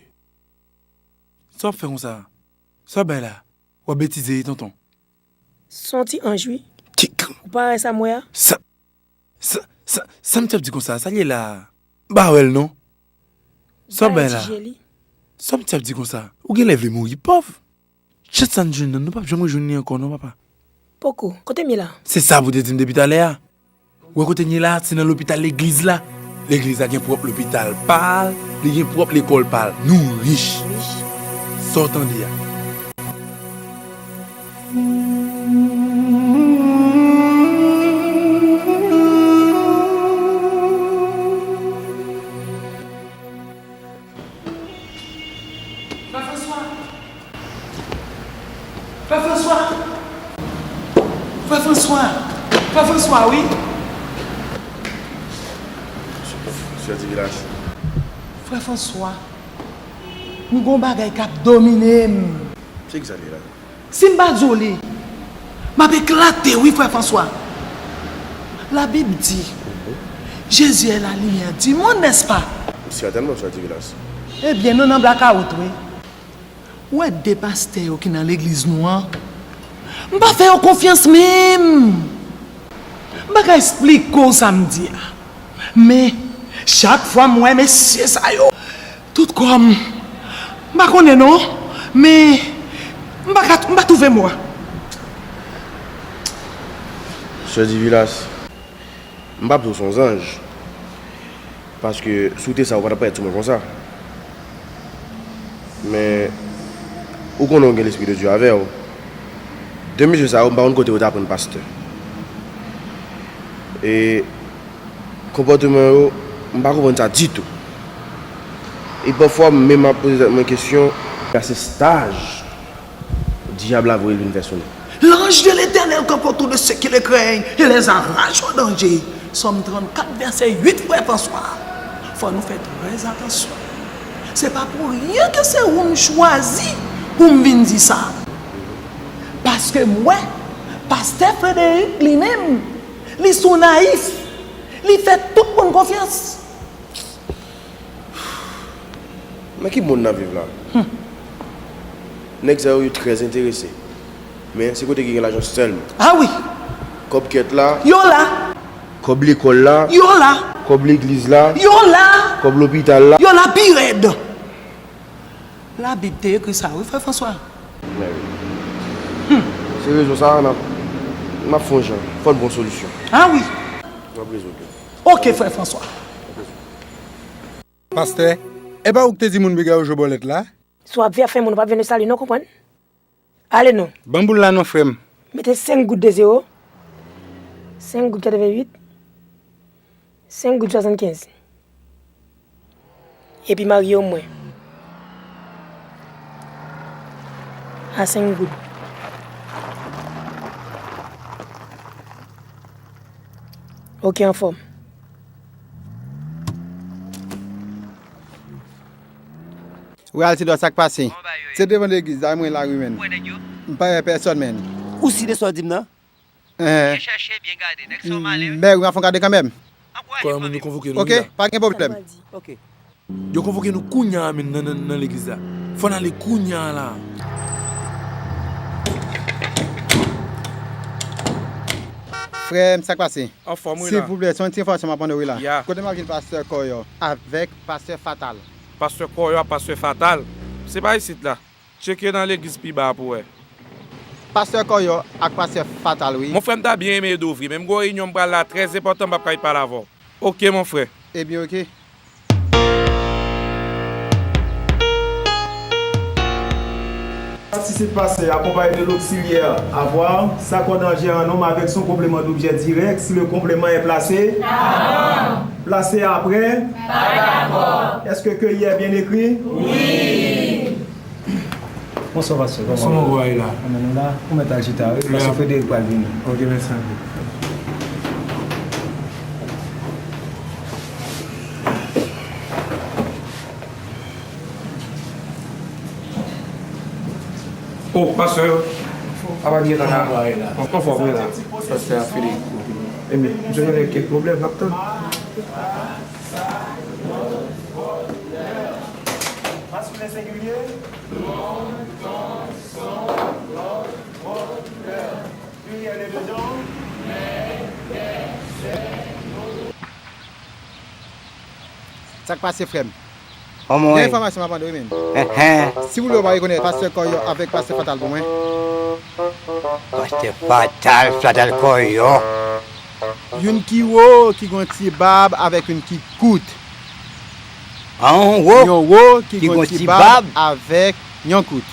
Sa w ap fè konsa? Sa w bay la? W ap betize, tonton. Se yon ti anj, wi. Ki, k- Ou pa wè sa m wè a? Sa, sa, sa, sa m t ap di konsa? Sa l ye la? M pa wè l, non. Sa w bay la? Sa m t ap di konsa? Ou genlè vle mouri pòv. Jan sa n jwenn nan, nou p ap janm rejwenn li ankò, non, papa. Poko. Kote m ye la? Se sa pou w te di m depi talè a. Ou wè kote n ye la, se nan lopital legliz la. Legliz la gen pwòp lopital pa l, li gen pwòp lekòl pa l. Nou rich. Rich. Sa w tande a? Frè Franswa! Frè Franswa! Frè Franswa! Frè Franswa, wi! Sè Divilas. Frè Franswa, m gon bagay k ap domine m. Se ki sa l ye la? Si m pa di w li, m ap eklate wi, frè Franswa. Labib di, Jésus est la lumière du monde, n'est-ce pas? Sètènman, sè Divilas. Ebyen, nou nan blakawout, wi. Ou wè de pastè yo ki nan legliz nou an? M pa fè yo konfyans menm. M pa ka esplike w sa m di a. Men, chak fwa m wè mesye sa yo, tout kò m, m pa konnen non, men m pa ka, m pa twouve mo a. Sè Divilas, m p ap di w se yon zanj, paske si w te sa, ou pa t ap parèt sou mwen konsa. Men, ou konnen w gen Lespri de Dye avè w. De mesye sa yo, m pa konn kote yo te aprann pastè. E konpòteman yo, m pa konprann sa ditou. E pafwa, m menm ap poze tèt mwen kesyon, èske se staj dyab la voye l vin fè sou nou? L'ange de l'Éternel campe autour de ceux qui le craignent et les arrache au danger. Sòm trannkat, vèsè uit, frè Franswa. Fò nou fè trè atansyon. Se pa pou ryen ke se ou m chwazi pou m vin di sa. Paske m wè, pastè Frederic li menm, li sou nayif. Li fè tout moun konfyans. Nan ki mond n ap viv la? Nèg sa yo, yo trè enterese. Men se kote ki gen lajan sèlman. A wi. Kòb kèt la. Yo la. Kòb lekòl la. Yo la. Kòb legliz la. Yo la. Kòb lopital la. Yo la pi rèd. Labib te ekri sa wi, frè Franswa. Men wi. Se rezon sa a, n ap, n ap fè yon jan. Fò n gon solisyon. A wi. N ap rezoud li. Oke, frè Franswa. Pastè, e pa ou ki te di moun piga yo jwe bòlèt la? Si w ap vin ap fè moun, ou p ap vin nou sali non, konprann? Ale non. Ban m boul la non, frè m. Mete senk goud de zewo, senk goud katrevennuit, senk goud swasannkenz. Epi marye w mwen. A senk goud. Oke, anfòm. Reality Dò, sa k pase? Se devan legliz la, mwen lari menm. M pa wè pèsòn menm. Ou si de sa w di m nan? Byen chèche, byen gade. Nèg sa w malen wi. Mè wi, m ap fè yon gade kanmenm. Kò moun yo konvoke nou wi la. Oke, pa gen pwoblèm. Oke. Yo konvoke nou kounya a menm nan, nan, nan legliz la. Fò n ale kounya a la. Frè m, sa k pase? Anfòm wi la. Silvouplè, se yon ti enfòmasyon m ap mande w wi la. Ya. Kote m ap jwenn pastè Kòyò avèk pastè Fatal? Pastè Kòyò ak pastè Fatal? Se pa isit la. Tcheke nan legliz pi ba a pou wè. Pastè Kòyò ak pastè Fatal, wi. Mon frè, m ta byen renmen ede w vre, men m gen yon reyinyon m pral la trè enpòtan, m p ap kay pale avè w. Oke, mon frè. Ebyen, oke. Participe passé accompagné de l'auxiliaire avoir, s'accorde en G en nombre avec son complément d'objet direct si le complément est placé avant. Placé après. Pas d'accord. Est-ce que cueilli est bien écrit? Oui. Bonswa, pastè. Kòman nou? Kòman w ye la? Anben, nou la. Ou mèt al chita, wi. Pastè Frederic pral vini. Ok, mèsi anpil. Oh, pastè. Apa byen tande? Anfòm, wi la. Pastè Frederic. Enben, misye gen kèk pwoblèm, n ap tann. Sa k pase, frè m? Gen enfòmasyon m ap mande wi, menm. Enhen. Silvouplè, ou pa rekonèt pastè Kòyò avèk pastè Fatal pou mwen? Pastè Fatal, Fatal Kòyò. Youn ki wo, ki gon ti bab, avèk youn ki kout. An wo. Yon wo, ki gon ti bab, avèk yon kout.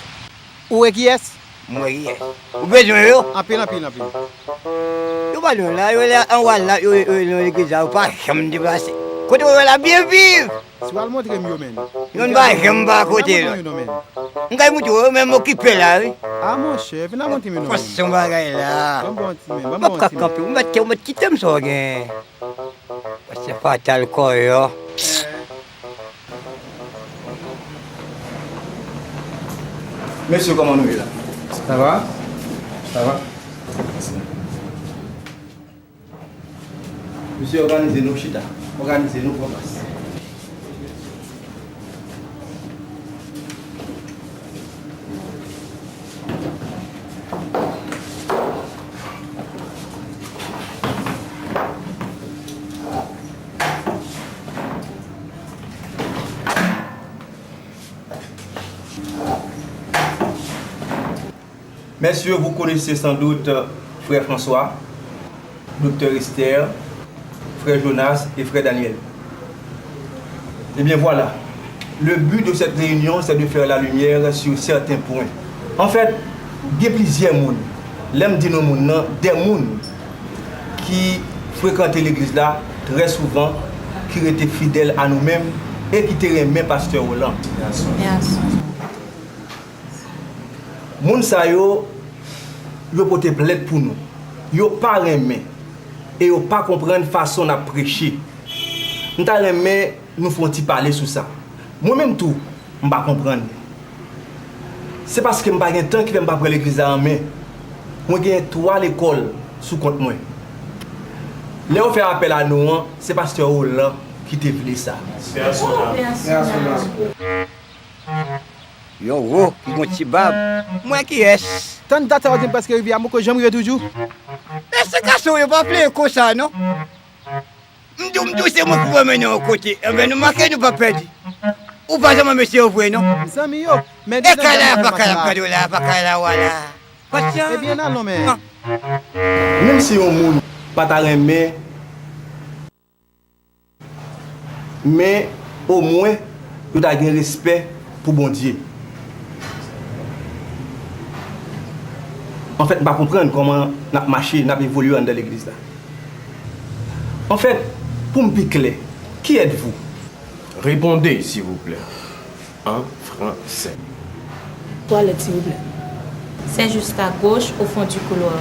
Ou wè kiyès? M wè kiyès. Ou bezwen yo? Anpil, anpil, anpil. Yo pa nou la, yo la anwa la, yo, yo, yo nan legliz la, yo pa janm deplase. Kote yo la byen viv? Si w al montre m yo, menm. Yo pa janm pa kote la. Vin al montre m yo non, menm. M kay montre w, yo menm okipe la, wi. A, monchè, vin al montre m yo non, menm. Fòs yon bagay la. Ban m ba w yon ti, menm. Ban m ba w yon ti, menm. M p ap ka kanpe, ou mèt, ou mèt kite m sa w gen. Pastè Fatal Kòyò. Mesye, kòman nou ye la? Sa va? Sa va? Mesye, òganize nou, chita. Òganize nou, pran plas. Messieurs, vous connaissez sans doute, euh, frère François, docteur Esther, frère Jonas et frère Daniel. Eh bien voilà, le but de cette réunion, c'est de faire la lumière sur certains points. En fait, gen plizyè moun, lè m di nou moun nan, de moun ki frekante legliz la trè souvan, ki rete fidèl a nou menm e ki te renmen pastè Roland. Yes. Moun sa yo, yo pote plent pou nou. Yo pa renmen e yo pa konprann fason n ap preche. M ta renmen nou fè yon ti pale sou sa. Mwen menm tou, m pa konprann. Se paske m pa gen tan ki fè m pa pran legliz la an men. Mwen gen twa lekòl sou kont mwen. Lè yo fè apèl a nou an, se pastè Roland ki te vle sa. Yon wo ki gon ti bab. Mwen kiyès? Tann dat sa w di m prèske rive a, m poko janm rive toujou. Mesye gason yo pa plenyen konsa non. M di w, m di w se mwen ki pou mennen w yon kote. Enben nou make, nou pa pèdi. Ou pa zanmi mesye yo vre non. Zanmi yo, men e kay la, pa kay la, pa kay la, wala. Patyan. Ebyen, n al non, men. Menm si yon moun pa ta renmen, men omwen yo ta gen respè pou Bondye. Anfèt, m pa konprann kòman n ap mache, n ap evolye anndan legliz la. Anfèt, pou m pi klè, qui êtes-vous? Répondez, s'il vous plaît, en français. Twalèt, silvouplè. C'est juste à gauche, au fond du couloir.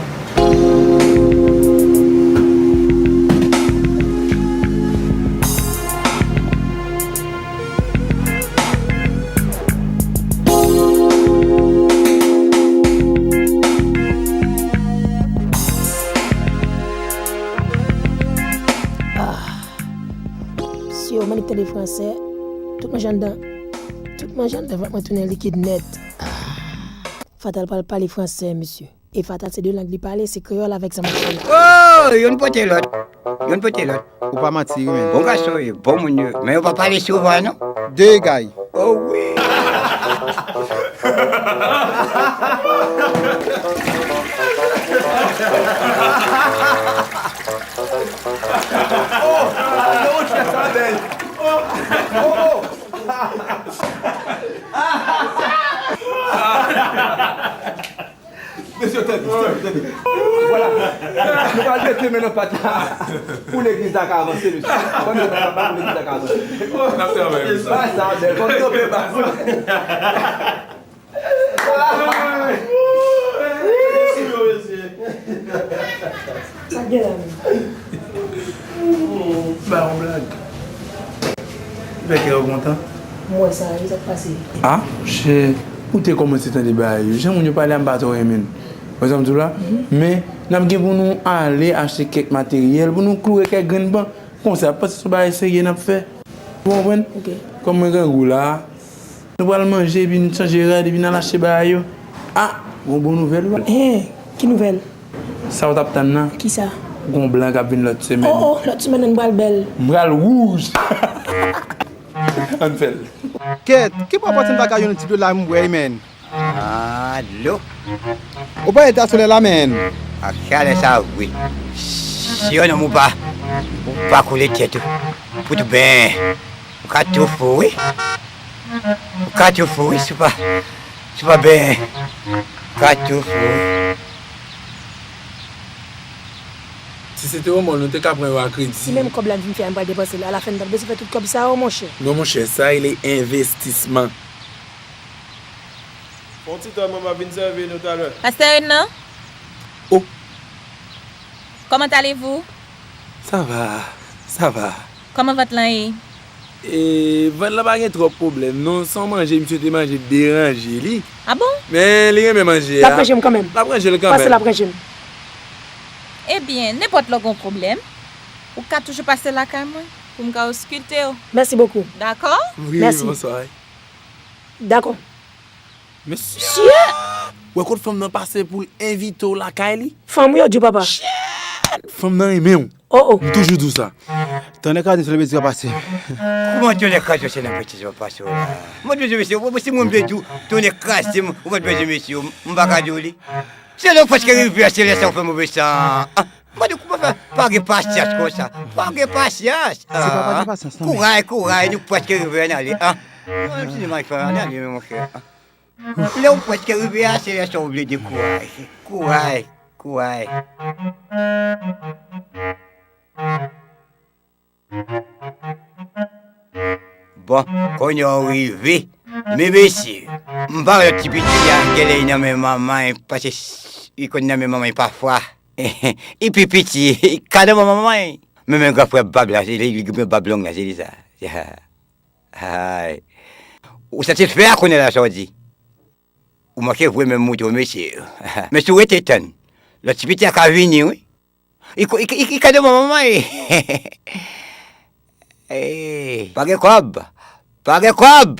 Ah. Si yo mannik tande fransè, tout manje anndan, tout manje anndan vant mwen tounen likid nèt. Ah. Fatal pral pale fransè, mesye. E Fatal se de lang li pale, se kreyòl avèk sa m ap fè la. Oh, youn pote lòt. Youn pote lòt. Ou pa manti, wi, men. Bon gason yo, bon moun yo. Men yo pa pale souvan, non. De egay. Oh, wi. Oh, oh, chè sa bèl. Oh, oh, oh. Mesye, tande, tande, tande. Vwala. Nou pral mete men nan pat la. Pou legliz la ka avanse, mesye. Ban nou bat la pou legliz la ka avanse. N ap travay pou sa. Bagay sa bèl. Fò n kanpe baz. Sa k gen la menm? Ba yon blag. Fè kè w kontan. M wè sa wi, sa k pase? Ah, monchè, ou te kòmanse tande bagay yo. Jan moun yo pale a, m pa twò renmen l. Wè sa m di w la? Men, n ap gen pou nou ale achte kèk materyèl, pou nou kloure kèk grenn ban. Konsa, panse se yon bagay serye n ap fè. Ou konprann? Ok. Kòm mwen grangou la, nou pral manje, epi n chanje rad, epi n al achte bagay yo. Ah, gon bon nouvèl, wi. Hen, ki nouvèl? Sa w t ap tann nan? Kisa? Gon blan k ap vin lòt semèn. Oh, oh, lòt semèn, nou pral bèl. M pral wouj. Ann fè l. Kèt, ki pwopòte m ta ka jwenn yon ti dlo la m bwè, men? Ah, dlo. Ou pa eta solèy la, men? Ak chalè sa, wi. Si yon nonm ou pa, ou pa koule tèt ou. Pou tou ben. Ou ka tou fou, wi. Ou ka tou fou, wi, si w pa, si w pa ben. Ou ka tou fou, wi. Si se te yon mòn, nou te ka pran yo a kredi. Si menm kòb la n fin fè a, m pral depanse l. Alafen, n t ap bezwen fè tout kòb sa yo, monchè. Non, monchè, sa rele envestisman. Fè yon ti tan, mwen, m ap vin sèvi nou talè. Pastè Renan? Oh. Comment allez-vous? Ça va, ça va. Kòman vant lan ye? E, vant lan pa gen twòp pwoblèm, non. Se yon manje misye te manje deranje li. Ah bon? Men li renmen manje a. L ap ranje m kanmenm. L ap ranje l kanmenm. Pase l ap ranje m. Ebyen, nenpòt lè w gen yon pwoblèm, ou ka toujou pase lakay mwen pou m ka oskilte w. Merci beaucoup. Dakò? Wi, wi, bonswa. Dakò. Mesye! Wè kot fanm nan pase pou l envite w lakay li? Fanm wi yo di w, papa. Shit! Fanm nan renmen w. Oh, oh. M toujou di w sa. Tonnè kraze m, se nan betiz w ap pase. Kòman tonnè kraze w, se nan betiz w ap pase w la? Mwen bezwen mesye, mwen, si mwen vle di w, tonnè kraze m, ou pa t bezwen mesye, m pa ka di w li. Se lè w prèske rive a, se lè sa w fè move san. Ah, mwen di w kòman fè, pa gen pasyans konsa. Pa gen pasyans. Se pa pa gen pasyans, non, men. Kouray, kouray, nou prèske rive, ann ale. Ah, mwen di, ann ale, monchè. Lè w prèske rive a, se lè sa w vle dekouraje. Kouray, kouray. Bon, kounye a w rive. Men mesye, m pa wè ti piti a, genlè li nan men manman l, paske li konn nan men manman l pafwa. Li pi piti, li ka nan men manman l. Men, men gran frè bab la, se li, li gen bab long la, se li sa. Ay. Ou satisfè a kounye a la sa w di? Ou manke vre menm mouton, mesye. Men si w rete tann, lòt ti piti a ka vini, wi. Li ko-, li, li, li ka devan manman, wi. Ey, pa gen kòb. Pa gen kòb.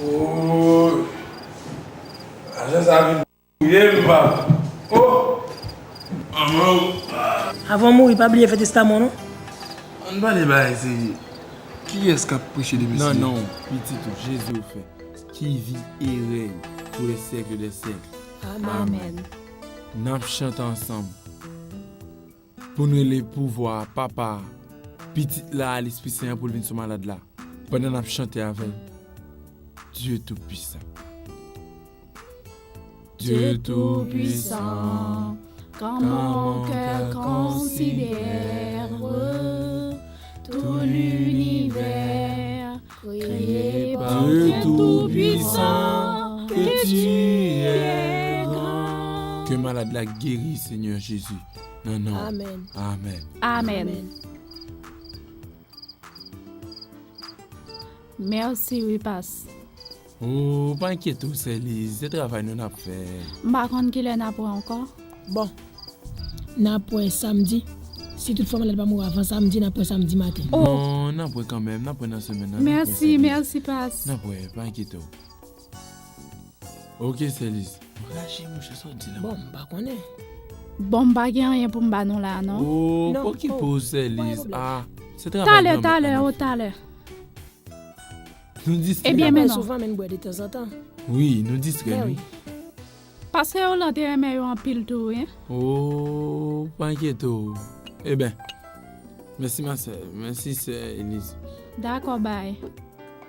Oh, lajan sa vin touye m, papa. Oh! Manman. Avan w mouri, pa bliye fè testaman w, non. Ann pale bagay serye. Kiyès k ap preche demen serye? Nan non pitit ou, Jezi ofè, ki viv e rèy pou lè syèk dè syèk. Amèn. Amèn. N ap chante ansanm. Pou n rele pouvwa a Papa a, Pitit la, Lespri Sen an pou l vin sou malad la, pandan n ap chante avè l, Dieu Tout-Puissant. Dieu Tout-Puissant, quand mon cœur considère tout l'univers, créé par Dieu Tout-Puissant, que tu es grand. Ke malad la geri, Senyè Jezi, nan non. Amèn. Amèn. Amèn. Mèsi, wi, pas. Oh, pa enkyete w, Sè Liz, se travay nou n ap fè. M pa konn kilè n ap wè ankò. Bon, n ap wè samdi. Si toutfwa malad pa mouri avan samdi, n ap wè samdi maten. Oh. Non, n ap wè kanmenm, n ap wè nan semèn nan, n ap wè Mèsi, Sè Liz. Mèsi, pas. N ap wè, pa enkyete w. Ok, Sè Liz. Raje, monchè, sa w di la? Bon, m pa konnen. Bon, m pa gen anyen pou m ba nou la, non. Oh, non, pa okipe w, Sè Liz. Ah, se travay granmèt la n ap fè. Talè, talè, o talè. Nou distrè. Ebyen, men non. Souvan, men n bwè detanzantan. Wi, nou distrè, wi. Paske Olan te renmen yo anpil tou, wi. Oh, pa enkyete w. Eben, mèsi, ma sè. Mèsi, sè Eliz. Dakò, bay.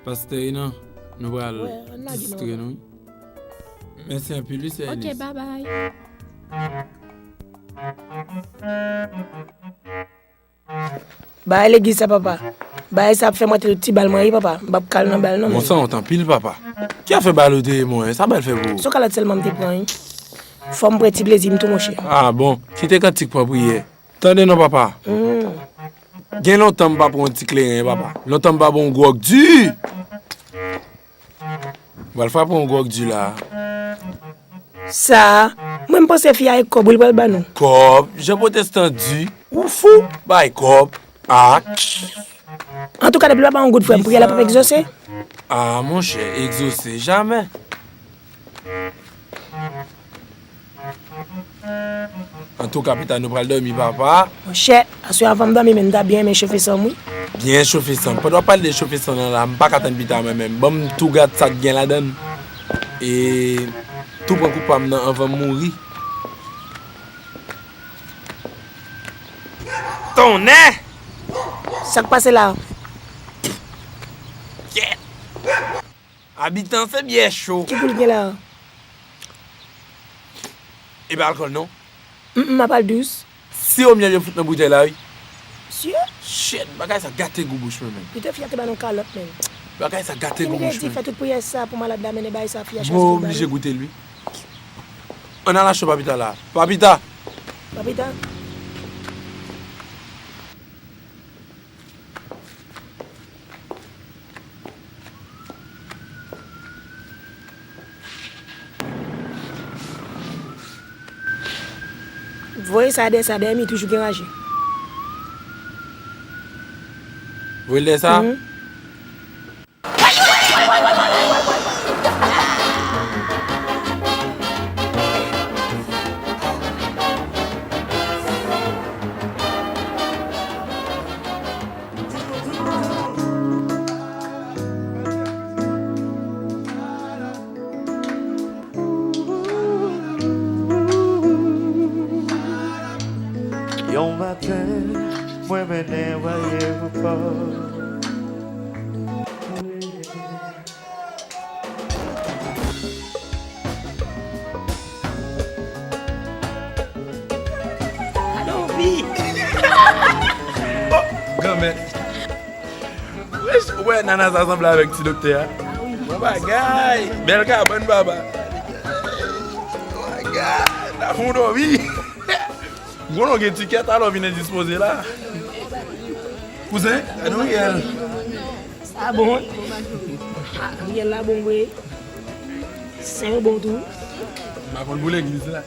Pastè Renan, nou pral distrè nou, wi. Mèsi anpil, wi, sè Eliz. Ok, babay. Bagay legliz sa, papa. Bagay sa ap fè m rete tout ti bal mwen, wi, papa. M p ap kal nan bal, non, men. Bon, sa wont anpil, papa. Ki afè bal ou te ye mwen? Sa bal fè pou ou? Se yon kalòt sèlman m te pran, wi. Fò m pran ti plezi m tou, monchè. Ah, bon. Kite kantik pran priyè. Tande non, papa. Hmm. Gen lontan m pa pran yon ti kleren, papa. Lontan m pa bwè yon gwòg di. Pral frape yon gwòg di la. Sa, mwen m panse fi a e kòb wi l pral ban nou. Kòb? Jan pwotestan di, ou fou? Bay kòb. Ah. Antouka, depi l pa ba yon goud frè m, priyè la p ap egzose. Ah, monchè, egzose jamè. Antouka, pita nou pral dòmi, papa. Monchè, aswè a anvan m dòmi, men m ta byen renmen chofe san m, wi. Byen chofe san m. Pandan w ap pale de chofe san nan la, m pa ka tann pita mwen menm. Ban m tou gad sa k gen ladan l. E tou pran koup pa m nan anvan m mouri. Tonnè! Sa k pase la? Kyèt! Abitan se byè cho. Ki gou l gen la? E pa alkòl non. Mm, m ap al dous. Siwo myèl yo fout nan boutèy la wi. Sye? Shit, bagay sa gate gou bouch mwen menm. Pito fi a te ba nou kalòt menm. Bagay sa gate gou bouch mwen. Ki m te di fè tout priyè sa pou malad la mennen bagay sa fi a chwazi pou l ba nou. Mwen oblije goute l wi. Ann al achte yon papita la. Papita! Papita? Voye sa dèyè sa, dèyè mi toujou gen raje. Voye l dèyè sa? Mhm. Yon maten, mwen mennen w ayewopò. Granmèt. Wesh, ou wè nana sa sanble avèk ti doktè a? Bon bagay, bèl kabann papa. Bon bagay, n ap fè yon dòmi. M konnen w gen tikèt, alò vin endispoze la. Kouzen, gade yon riyèl. Sa bon. Ah, riyèl la bon vre. Sen yo bon tou. M pa konn pou legliz la.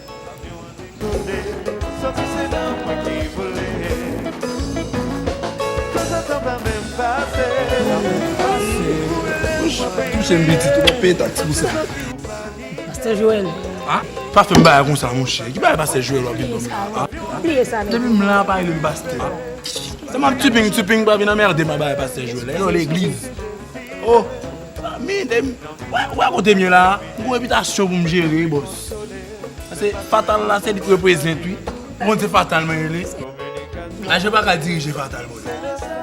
Touche m pitit, ou p ap peye taks pou sa. Pastè Joel. Ah, pa fè m bagay konsa, monchè. Ki bagay pastè Joel w ap vin ban m la? Ah. Bliye sa, non. Depi m la, pa rele m pastè. Se m ap tuping, tuping, pa vin anmède m ak bagay pastè Joel. Yo legliz. Oh, mi, de, wè, wè kote m ye la. M gon repitasyon pou m jere, bòs. Paske Fatal la, se li k reprezent, wi. Ou konn se Fatal mwen rele. Lajan pa ka dirije Fatal, bòs.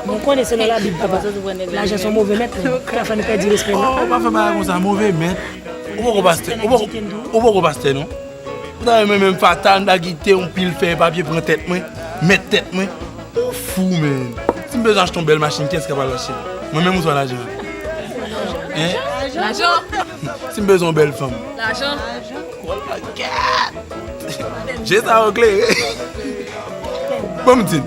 Mwen konnen se nan Labib, papa. Lajan se yon move mèt, men. Ki ka fè nou pèdi respè, non? Oh, pa fè bagay konsa, move mèt. Ou poko pastè, ou poko, ou poko pastè, non? Ou ta renmen menm Fatal, m ta kite yon pil fèy papye pran tèt mwen, mèt tèt mwen. Ou fou, menm. Si m bezwen achte yon bèl machin, kiyès k ap al achte l? Mwen menm ouswa lajan? Hein? Lajan? Si m bezwen yon bèl fanm? Lajan? Oh my God! Je sa yo klere. Bon, m di n,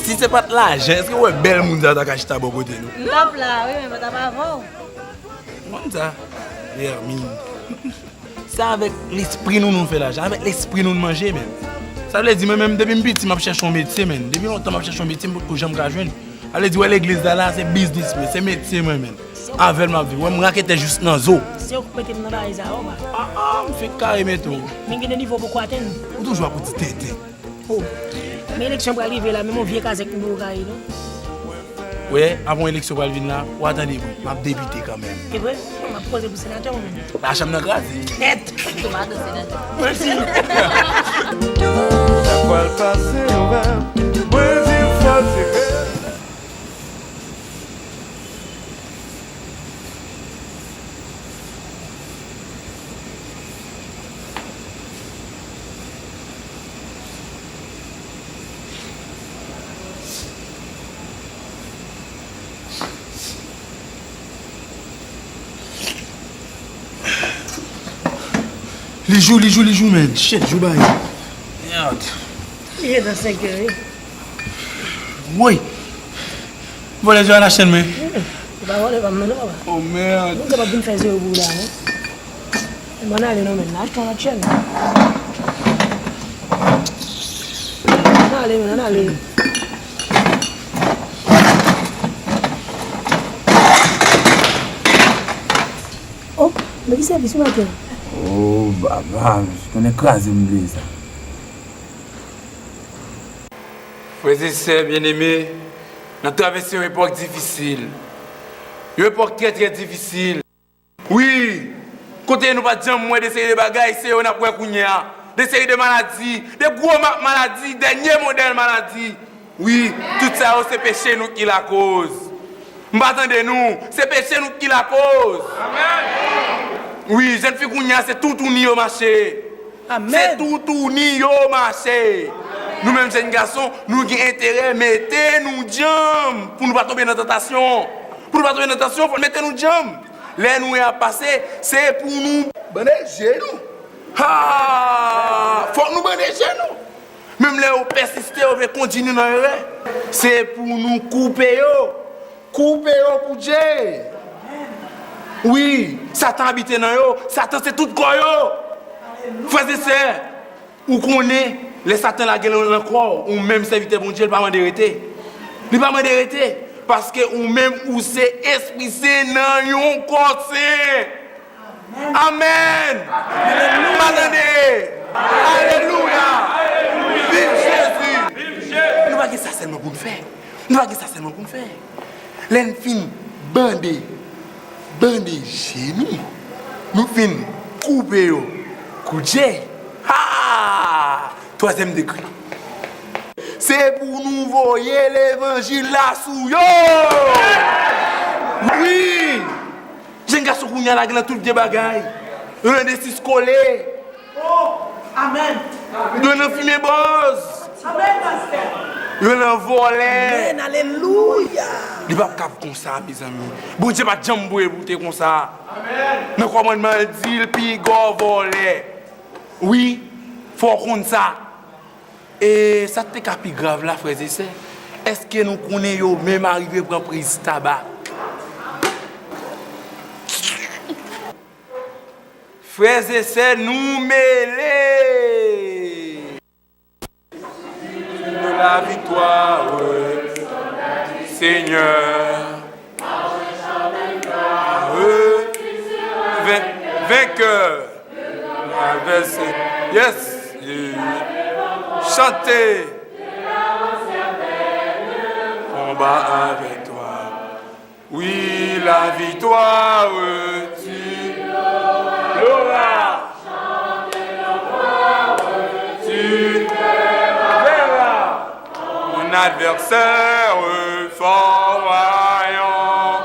si se pa t lajan, èske w wè bèl moun sa yo ta ka chita bò kote nou? M t ap la, wi, men m pa t ap avè w. Moun sa, Hermine. Se avèk lespri nou nou fè lajan, avèk lespri nou nou manje menm. Sa vle di mwen menm depi m piti m ap chèche yon metye menm. Depi lontan m ap chèche yon metye m potko janm ka jwenn. Sa vle di wè legliz la la se biznis mwen, se metye mwen menm. Avè l m ap viv. Wè m raketè jis nan zo. Se ou k mete m nan bagay sa yo, ba. Ah, ah, m fenk kare mete w. Men gen de nivo w poko atenn. Ou toujou ap di tenten. Oh. Men eleksyon pral rive la, menm yon vye kazèk nou poko ka ye non. Wè, avan eleksyon pral vin la, w a tande bri. M ap depite kanmenm. E vre? M ap poze pou senatè ou menm. Lachanm nan kraze. Kèt! Tou madan senatè. Mwen di. Sa pral pase ou menm. Mwen di fò se vre. Li jou, li jou, li jou, men. Shit, jou bay. Merde. Li gentan senkè, wi. Woy! Vòlè zye a nan chèn mwen. Se pa vòlè pa m nan, non, papa. Oh, merde. Moun sa p ap vin fè zewo pou ou la, non. Bann ale non, men. Achte yon lòt chèn. Ann ale, men, ann ale. Oh, men ki sèvis ou mete? Oh, baba, konnen kraze m vle sa. Frè e sè byeneme, n ap travèse yon epòk difisil. Yon epòk trè, trè difisil. Wi, kote nou pa t janm wè de seri de bagay, se yo n ap wè kounye a. De seri de maladi, de gwo ma-, maladi, dènye modèl maladi. Wi, tout sa yo se peche nou ki lakoz. M pa tande nou, se peche nou ki lakoz. Wi, jèn fi kounye a se toutouni yo mache. Se toutouni yo mache. Nou menm jèn gason, nou gen enterè mete nou djanm pou nou pa tonbe nan tantasyon. Pou nou pa tonbe nan tantasyon, fò n mete nou djanm. Lè nou wè y ap pase, se pou nou bande je nou. Ha! Fòk nou bande je nou. Menm lè yo pèsiste, yo vle kondui nou nan erè, se pou nou koupe yo. Koupe yo kou dje. Wi, Satan abite nan yo. Satan se tout kò yo. Frè e sè, ou konnen, lè Satan lage l nan kò w, ou menm sèvitè Bondye, li pa mande rete. Li pa mande rete. Paske ou menm, ou se espri sen nan yon kò sen. Amèn. Alelouya. Alelouya. Viv Jezi. Nou pa gen sa sèlman pou n fè. Nou pa gen sa sèlman pou n fè. Lè n fin bande, bande je nou, nou fin koupe yo kou dje. Ha! Twazyèm degre. Se pou nou voye levanjil la sou yo. Wi! Jèn gason kounye a la gen nan tout vye bagay. Yo nan desis kole. Oh, amèn. Yo nan fimen bòz. Amèn, pastè. Yo nan vòlè. Amèn, alelouya. Li p ap kab konsa, mezanmi. Bondye pa t janm voye pou te konsa. Amèn. Nan kòmandman l di l, piga w vòlè. Wi, fò w konn sa. E sa k te ka pi grav la, frè e sè, èske nou konnen yo menm arive pran priz tabak? Frè e sè, nou mele! La victoire, Seigneur. Ven-, vainqueur. Traverser. Yes. Chanter. Combat avec toi. Oui, la victoire, tu l'auras. Tu verras ton adversaire fort vaillant.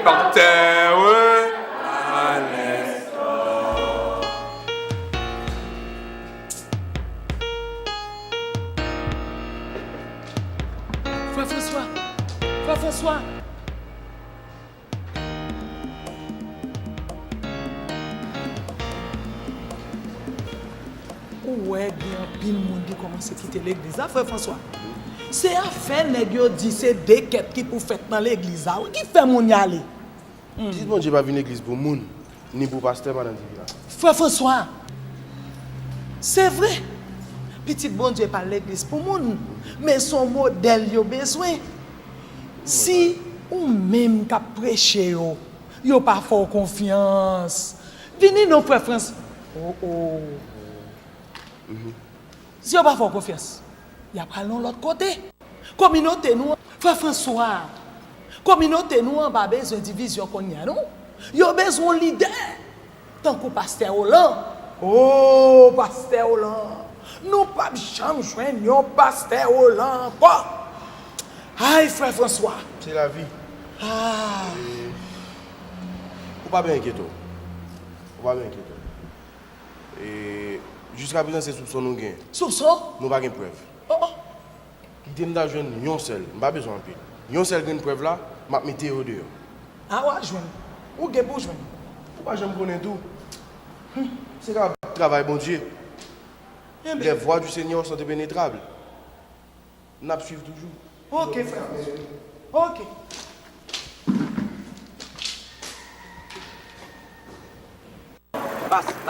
Par terre à l'instant. Frè Franswa! Frè Franswa! Ou wè gen anpil moun ki kòmanse kite legliz la, frè Franswa. Se afè nèg yo di se de kèt ki pou fèt nan legliz la, wi, ki fè moun y ale. Pitit Bondye pa vin legliz pou moun, ni pou pastè, madan Divina. Frè Franswa, se vre, pitit Bondye pa legliz pou moun, men se yon modèl yo bezwen. Si ou menm k ap preche yo, yo pa fè w konfyans, vini non, frè Frans. Oh, oh. Si yo pa fè w konfyans, y ap al yon lòt kote. Kominote nou an, frè Franswa, kominote nou an pa bezwen divizyon kounye a, non. Yo bezwen yon lidè, tankou pastè Olan. Oh, pastè Olan! Nou p ap janm jwenn yon pastè Olan ankò. Ay, frè Franswa! Se lavi. Ah. E, ou pa byen enkyete w. Ou pa byen enkyete w. E, jiskaprezan, se soupson nou gen. Soupson? Nou pa gen prèv. Oh, oh. Kite m ta jwenn yon sèl, m pa bezwen anpil. Yon sèl grenn prèv la, m ap mete yo deyò. A, w a jwenn. Ou gen pou w jwenn. Ou pa janm konnen tou. Hmm, se ka travay Bondye. Enben. Les voies du Seigneur sont impénétrables. N ap swiv toujou. Ok, frè. Ok.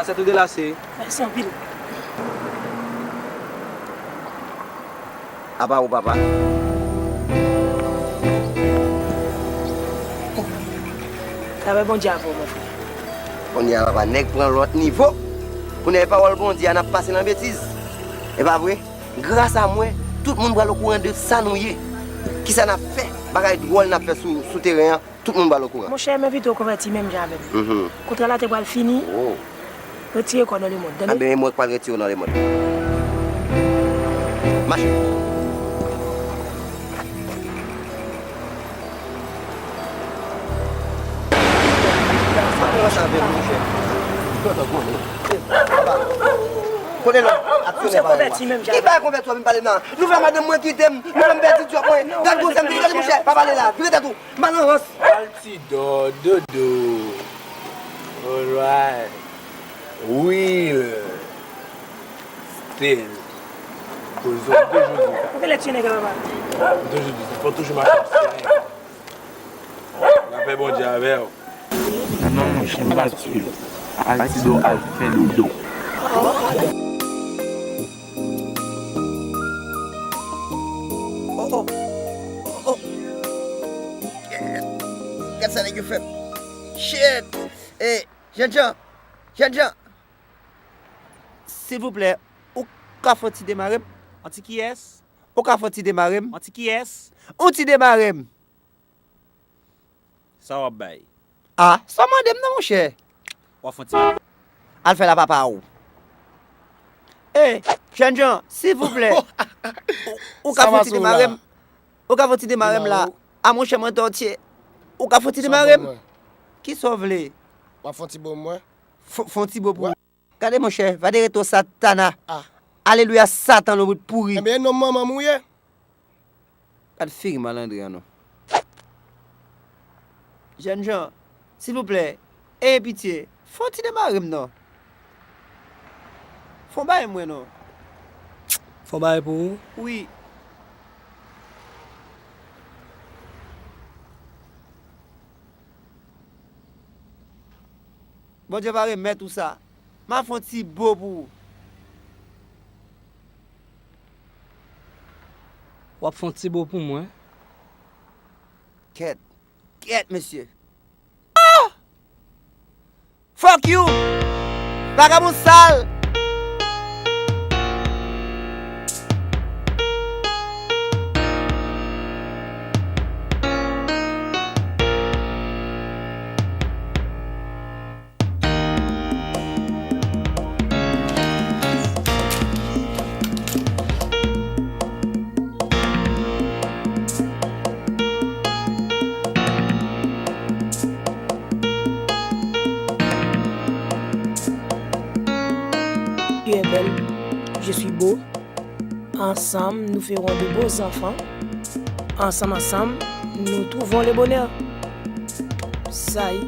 Tèt ou delase. Mèsi anpil. Apa ou, papa? Lapè Bondye avè w, mon frè. Kounye a, papa, nèg pran lòt nivo. Kounye a, e pawòl Bondye a n ap pase nan betiz. E pa vre? Gras a mwen, tout moun pral okouran de sa nou ye. Kisa n ap fè, bagay dwòl n ap fè sou, sou teren an. Tout moun pral okouran. Monchè, m envite w konvèti menm jan avè m. Mhm. Kontra la te pral fini. Oh. Retire kò w nan lemonn, tande? Anben, e mwen k pral retire w nan lemonn. Mache. Kote lòt aksyonè pa yo a? Ki bagay konvèti menm jan? Ki bagay konvèti w ap vin pale la? Nou fè madanm mwen kite m, nou fè m pèdi djòb mwen. Gad gwosè m, gade monchè, pa pale la, vire tèt ou. Malorans. Altidor, Dodo. Alright. Will. Still. Poze w toujou di sa. Ou genlè tiye nèg la, papa. M toujou di sa. Fò toujou mache ak sèyè. Lapè Bondye avè w. Non, non, monchè, m pral tiye l. Altidor al fè dodo. Oh, oh. Oh, oh. Gad sa nèg yo fè m. Shit. Eh, jènjan. Jènjan. Silvouplè, ou ka fè yon ti demare m? Yon ti kiyès? Ou ka fè yon ti demare m? Yon ti kiyès? Yon ti demare m. Sa w ap bay? Ah, sa w mande m nan, monchè? W ap fè yon ti. Al fè l a papa w. Eh, jènjan, silvouplè. Ou, ou ka fè yon ti demare m? Ou ka fè yon ti demare m la? Ah, monchè, mwen tòtye. Ou ka fè yon ti demare m? Kisa w vle? M ap fè yon ti bo mwen. Fè, fè yon ti bo pou ou. Gade monchè, va de reto Satana. Ah. Alelouya, Satan, lonbrit pouri. Ebyen, non manman m ou ye? Gad figi malandren an non. Jènjan, silvouplè, eye pitye, fè yon ti demare m non. Fè yon bagay mwen non. Fè yon bagay pou ou? Wi. Bondye va remèt ou sa. M a fè yon ti bo pou ou. W ap fè yon ti bo pou mwen? Kèt. Kèt, mesye. Ah! Fuck you! Vagabon sal! Tu es belle, je suis beau. Ensemble, nous ferons de beaux enfants. Ensemble, ensemble, nous trouvons le bonheur. Sa y.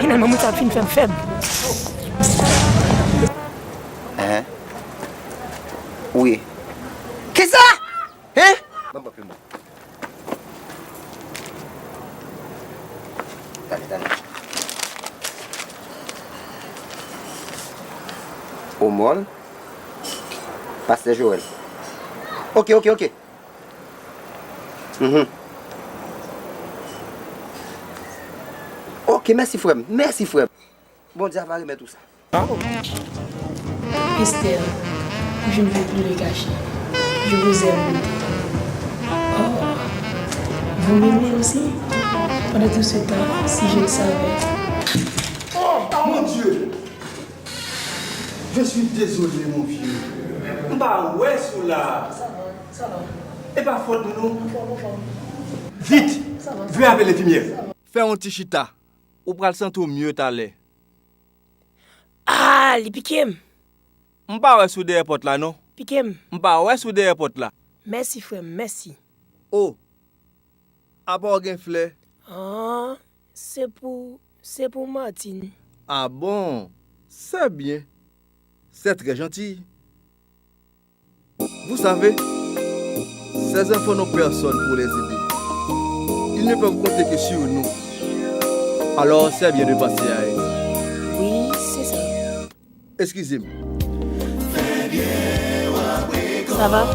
Finalman, mwen sa fin fè m fèb. Hein? Wi. Kisa? Hein? Ban m pran plim mwen. Tande, tande. Omòl. Pastè Joël. Ok, ok, ok. Mhm. Ok, mèsi frè m. Mèsi frè m. Bondye ava remèt ou sa. Esther, je ne veux plus le cacher. Je vous aime beaucoup. Oh, vous m'aimez aussi? Pendant tout ce temps, si je le savais. Oh, mon Dieu! Je suis désolé, mon vieux. M pa wè sou la. E pa fòt nou, non. Vit! Veuillez appeler l'infirmière. Fè yon ti chita. Ou pral santi w mye talè. Ah, li pike m. M pa wè sou dèyè pòt la, non. Pike m. M pa wè sou dèyè pòt la. Mèsi, frè m, mèsi. O, apa w gen flè? Ah, Se pou, se pou Martine. Ah bon? C'est bien. C'est très gentil. Vous savez, ces enfants n'ont personne pour les aider. Ils ne peuvent compter que sur nous. Alors, c'est bien de passer à eux. Oui, c'est ça. Excusez-moi. Ça va?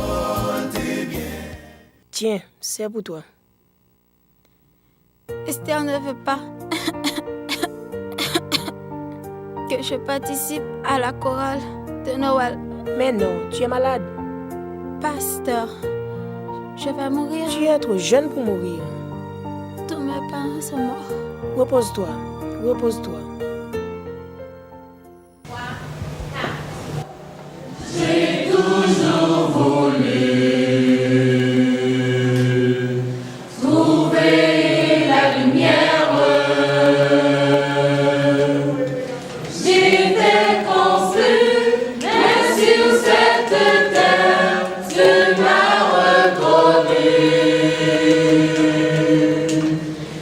Tiens, c'est pour toi. Esther ne veut pas que je participe à la chorale de Noël. Mais non, tu es malade. Pasteur, je vais mourir. Tu es trop jeune pour mourir. Tous mes parents sont morts. Repose-toi, repose-toi. J'ai toujours voulu trouver la lumière. J'étais confus, mais sur cette terre, tu m'as reconnu.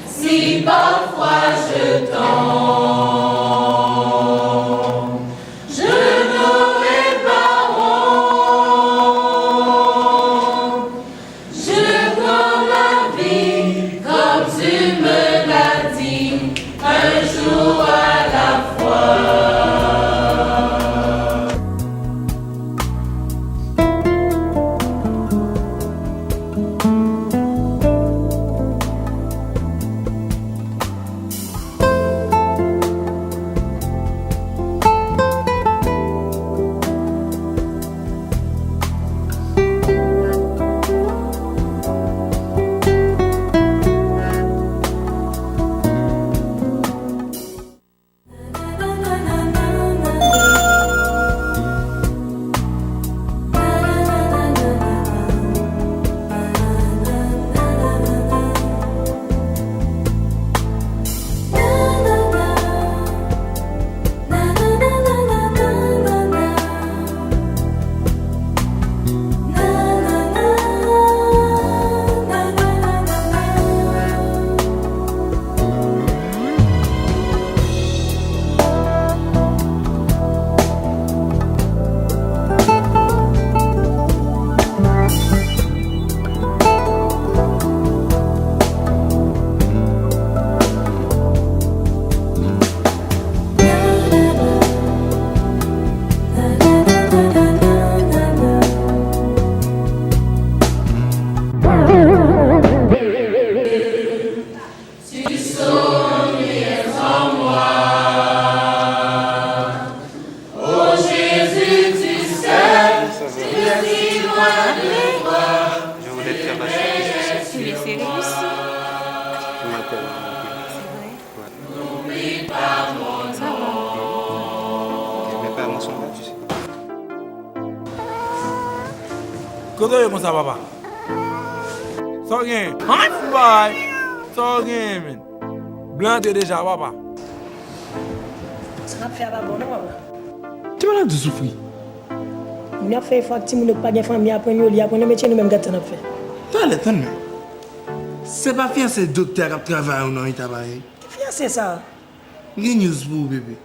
Si parfois je tombe, je n'aurai pas honte. Je prends la vie comme tu me l'as dit, un jour à la fois. Tu souris en moi. Oh Jésus, tu sais, tu es si loin de moi. Je voulais te faire passer un petit souci. Oui, c'est réussi. Comment t'es là ? C'est vrai. N'oublie pas mon nom. Ça va. Mes parents sont là, tu sais. Kote w ye konsa, papa? Sa w genyen? Ann bay! Sa w genyen, menn? Blan antre deja, papa. Sa n ap fè a pa bon non, papa. Ti malad ou soufri. Moun ap fè efò ak timoun yo k pa gen fanmi, aprann yo li, aprann yo metye, nou menm gad sa n ap fè. Talè, tann men. Se pa fiyanse doktè a k ap travay ou nan eta parèy. Ki fiyanse sa? M gen news pou ou, bebe.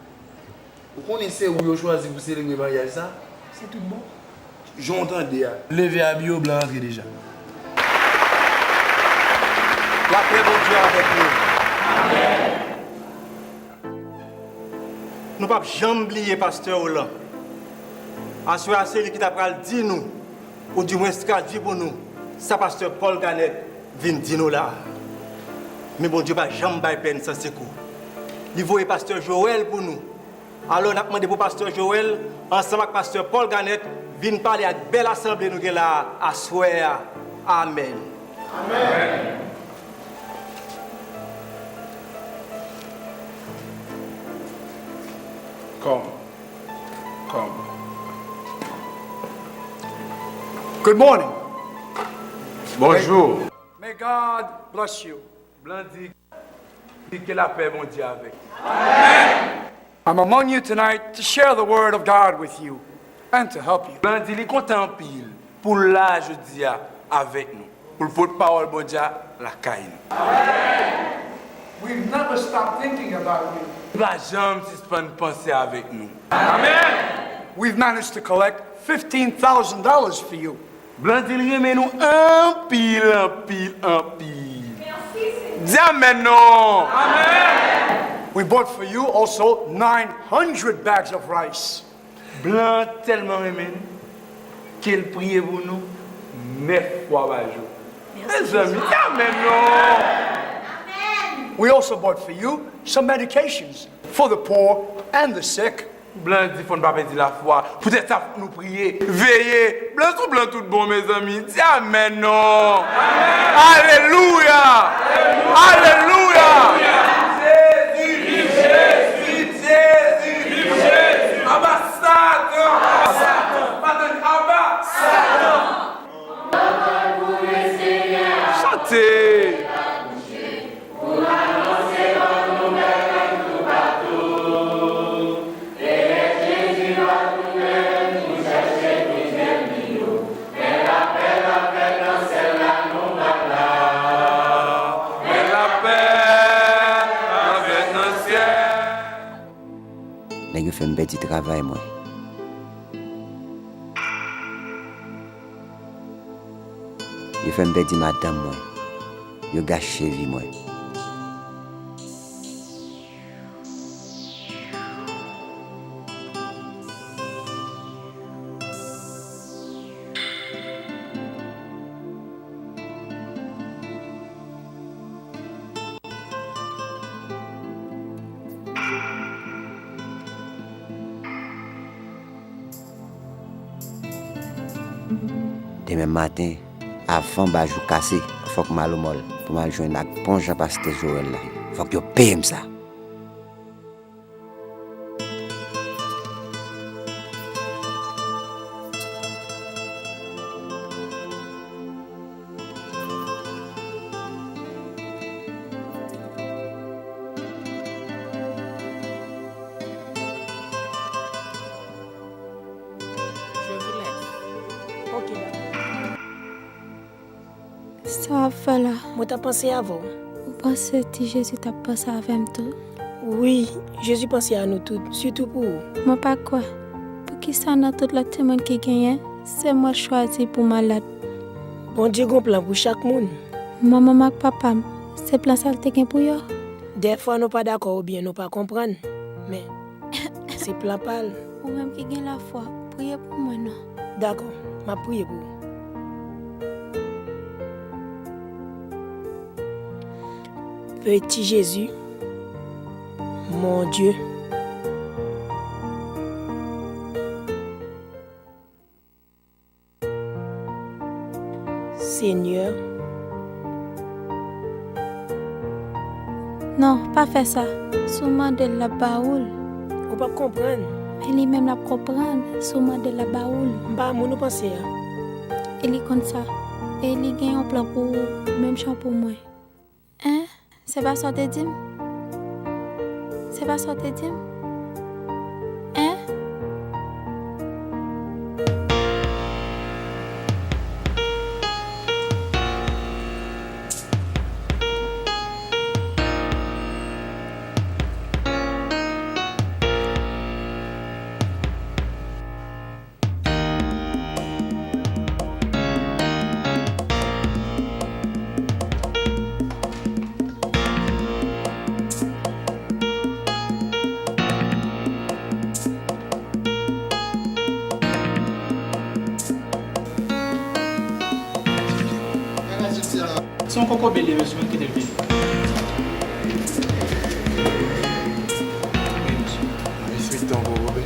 Ou konnen se ou yo chwazi pou selebre maryaj sa? Se tout bon. Jan w tande a. Leve abiye w, blan antre deja. Lapè Bondye avèk nou. Nou p ap janm bliye pastè Roland. Aswè a se li ki ta pral di nou, oudimwens tradui pou nou, sa pastè Paul Garnett vin di nou la a. Men Bondye pa janm bay pèn san sekou. Li voye pastè Joel pou nou. Alò, n ap mande pou pastè Joel, ansanm ak pastè Paul Garnett, vin pale ak bèl asanble nou gen la a aswè a. Amèn. Come. Come. Good morning. Bonjou. May God bless you. Blan di, di ke lapè Bondye avèk. I'm among you tonight to share the word of God with you and to help you. Blan di li kontan anpil pou l la jodi a avèk nou, pou l pot pawòl Bondye a lakay nou. We've never stopped thinking about you. Li pa janm sispann panse avèk nou. Amen. We've managed to collect fifteen thousand dollars for you. Blan di l renmen nou anpil, anpil, anpil. Di amèn non. Amen. We bought for you also nine hundred bags of rice. Blan tèlman renmen nou ke l priye pou nou nèf fwa pa jou. Mezanmi, di amèn non. We also bought for you some medications for the poor and the sick. Blan di fò n pa pèdi lafwa. Poutèt sa, fòk nou priye, veye. Blan sou blan tout bon, mezanmi. Di amèn non. Alelouya! Alelouya! Viv Jezi! Viv Jezi! Viv Jezi! Aba Satan! Aba Satan! Aba Satan! Chante! Nèg yo fè m pèdi travay mwen. Yo fè m pèdi madanm mwen. Yo gache vi mwen. Demen maten, avan bajou kase, fòk m al Omòl pou m al jwenn ak bon jan pastè Joel la. Fòk yo peye m sa. Je vous laisse. Ok, dakò. Sa w ap fè la? Mwen t ap panse avè w. Ou panse ti Jezi t ap panse avè m tou? Wi, Jezi panse a nou tout, sitou pou ou. Mwen pa kwè. Poukisa nan tout lòt timoun ki genyen, se mwen chwazi pou malad? Bondye gon plan pou chak moun. Manman m ak papa m, se plan sa l te gen pou yo? Dèfwa nou pa dakò oubyen nou pa konprann, men se plan pa l. Ou menm ki gen lafwa, priye pou mwen non. Dakò, m ap priye pou ou. Petit Jésus, mon Dieu. Senyè. Non, pa fè sa. Si w mande l, l ap ba ou l. Ou p ap konprann. Men li menm l ap konprann. Si w mande l, l ap ba ou l. M pa moun ou panse a. E li konn sa. E li gen yon plan pou ou, menm jan pou mwen. Hein? Se pa sa w te di m? Se pa sa w te di m? Hein? Se yon kokobe li ye, mesye, men kite l vini. Wi, mesye. Eswit tan kokobe.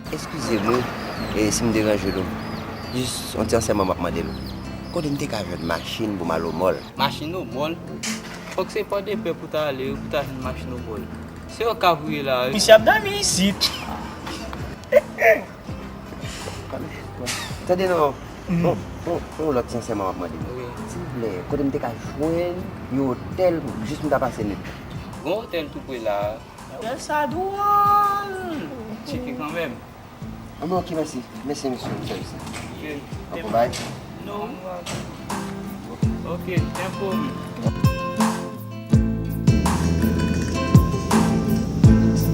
Eskize mwen, e, si m deranje nou. Jis yon ti ansèyman m ap mande nou. Kote m te ka jwenn machin pou m al o mòl? Machin o mòl? Fòk se Pòdepè pou ta ale wi, pou ta jwenn machin o mòl. Se Okap ou ye la wi. Misye ap dòmi isit. Tande non. Bon, bon, bon, lòt sensèman m ap mande nou. Wi. Silvouplè, kote m te ka jwenn yon otèl pou jis m ta pase nèt la? Gon otèl tou pre la. Otèl sa dwòl. Tcheke kanmenm. Anben, ok, mèsi. Mèsi, mesye, pou sèvis la. Ok. Bon, bye. Non. Ok, enfòme.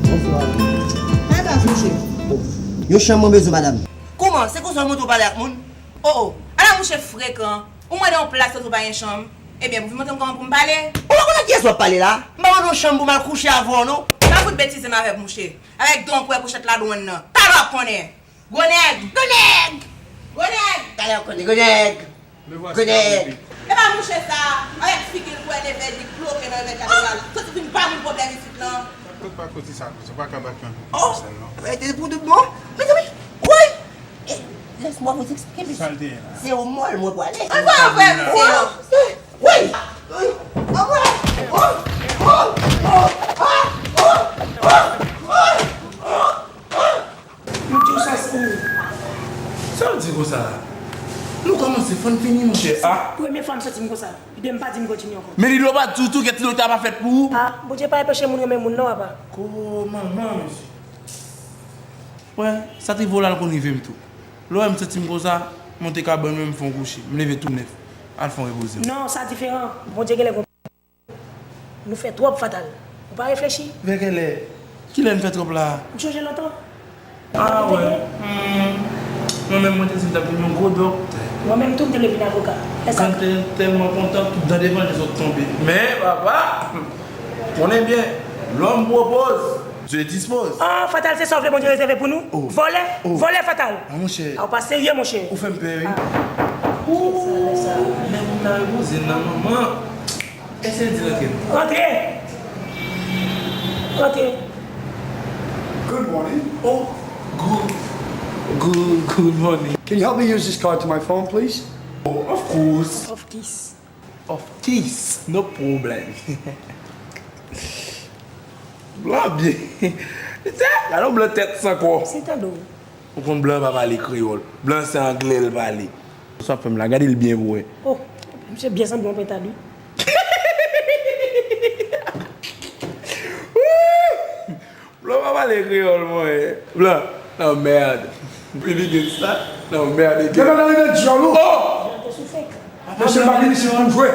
Bonswa. Kay baz, monchè. Yon chanm mwen bezwen, madanm. Kòman? Se konsa w montre w pale ak moun? O, o. Ala mouche frekan. Ou mande yon plas, ou pa gen chanm. Ebyen, pou vin montre m kòman pou m pale? Ou pa konn ak kiyès w ap pale la? M pa mande yon chanm pou m al kouche avè w, non. Pa fout betize m avèk mouche. Avèk don kwè kouchèt ladwòn nan. Talè w ap konnen. Gwo nèg! Gwo nèg! Gwo nèg! Talè w ap konnen. Gwo nèg! Gwo nèg! E pa mouche sa, avèk figi l kwè neve li bloke nan revè katedral. Soti vin ba moun pwoblèm isit lan. Kot pa kote sa, kote pa ka bat yon sèl non. Rete pou tout bon. Mezanmi, woy! Eh, laisse-moi vous expliquer, monsieur. Sa l te ye la? Se o mòl mwen pwale. An pa vre, mesye. Woy! Woy! An mwen! Oh! Oh! Oh! Ah! Oh! Oh! Oh! Oh! Oh! Mwen di w sa, se ou. Sa w di konsa la? Nou kòmanse, fò n fini, monchè. A! Premye fwa m santi m konsa. Ide m pa di m kontinye ankò. Men li lè w pa di w tou, kèt ti dokta pa fèt pou ou. A, Bondye pa enpeche moun renmen moun non, papa. Ko manman, mesye. Wè, sa te vola l konn rive m tou. Lè w wè m santi m konsa, monte kabann mwen, m fè yon kouche. M leve tou nèf. Al fè yon repoze w. Non, sa diferan. Bondye genlè gon. Nou fè twòp, Fatal. Ou pa reflechi? Vè kèlè? Kilè n fè twòp la? M chonje lontan. A wè. Hmm. Mwen menm, mwen te di m t ap vin yon gwo dòktè. Mwen menm tou, m te vle vin avoka. Lè sa. Kan te tèlman kontan, tout dan devan li sot tonbe. Men, papa, konnen byen, l'homme propose, Dieu dispose. Ah, Fatal, se sa w vle Bondye rezève pou nou? Oh. Vòlè? Oh. Vòlè, Fatal. Ah, monchè. Ah, ou pa serye, monchè. Ou fè m pè, wi. Ah. Ooh, lè moun nan repoze nan manman. Eseye di rantre. Rantre! Rantre. Good morning. Oh, good, good, good morning. Can you help me use this card to my phone, please? Oh, of course. Of course. Of course. No problem. Blan byen. Gade yon blan tèt san kò. Se tande w. Ou konn blan pa pale kreyòl. Blan se anglè l pale. Sa w ap fè m la, gade l byen pou wè. Oh, misye byen sanble yon pentad, wi. Blan pa pale kreyòl, mwen. Blan, nan mèd. Piblik sa, nan mèd. Gade nan rive dyòl ou. Oh! Mesye pa vin isit pou jwe.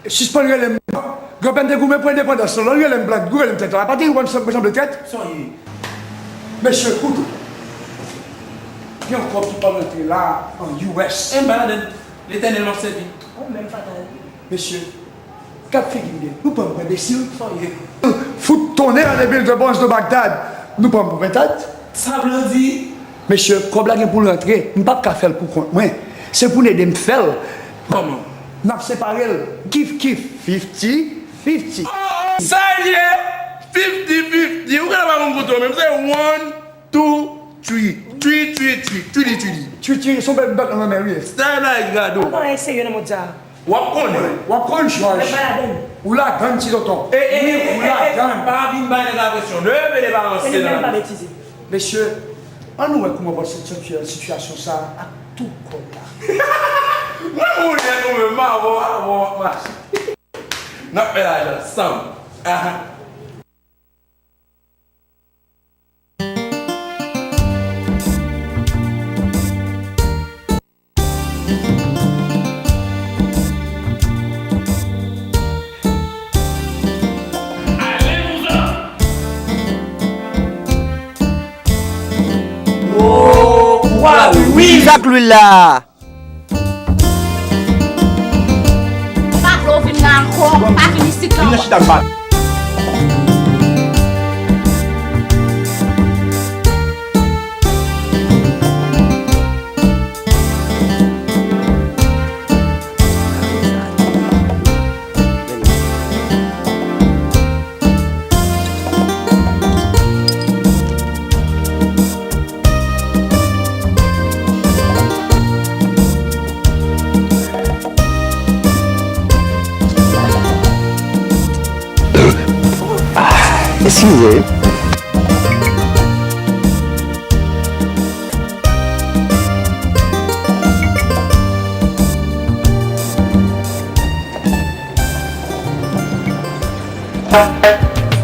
Sispann rele m blan. Granpè m te goumen pou endepandans lan. Lè l rele m blan, goumen m tèt la. Pa te ou konn sanble trèt? Sa w ye? Mesye, koute. Gen yon kòb ki pral rantre la an U S. E m pa ladann. Letènèl m ap sèvi. Ou menm fatal. Mesye, gad figi m byen. Nou pran m pou enbesil. Sa w ye? Fout tonnè nan de Bildebons de Bagdad. Nou pran m pou pentad. Sa blan di? Mesye, kòb la gen pou l rantre. M p ap ka fè l pou kont mwen. Se pou n ede m fè l. Kòman? N ap separe l. Kif kif. Fifty fifty. Sa l ye? Fifty fifty. Ou genlè pa konn konte w menm. Se one, two, three. Three, three, three. Three, three, three. Three, three, se yon bèl bèt nan lanmè, wi. Style like gado. Ou pa serye nan mond sa. W ap konnen. W ap konn, Jòj. Mwen pa ladann. Ou ladann, ti tonton. E, e, e, e, e, pa vin bay nèg la presyon. Leve de balanse nan. Mesye, ann nou wè kòman w ap sòti nan sitiyasyon sa a ak tout kòb la. Mwen mouri ak ou menm, m avè w, avè w ap mache. N ap fè lajan ansanm. Aha. Sa k lwil la? M pa vle w vin la ankò, pa vin isit la ankò. Vin nan chita m pale. Eskize.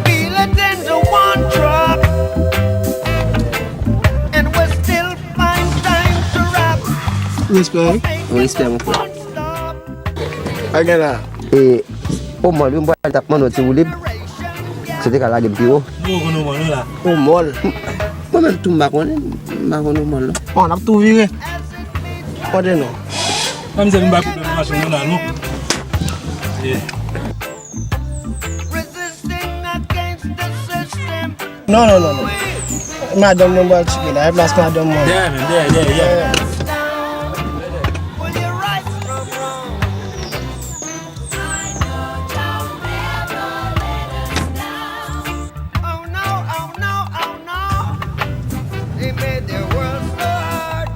Feel it in the one drop, and we still find time to rap. Respè. Respè, mon frè. Sa gen la? E, o mòl, wi, m pral t ap mande w ti woulib. Si w te ka lage m pi wo. Bon, konnen w mòl la. O mòl. Mwen menm tou m pa konnen, m pa konnen o mòl non. Bon, n ap tou vire. Kote nou? Kòm se m pa konnen machin nan la non. Yeah. Resisting against the system. Non, non, non, non. Madanm mwen pral tcheke la. E plas madanm mwen. Dèyè, men, dèyè, dèyè, dèyè. Oh no, oh no, oh no. They made their world so hard.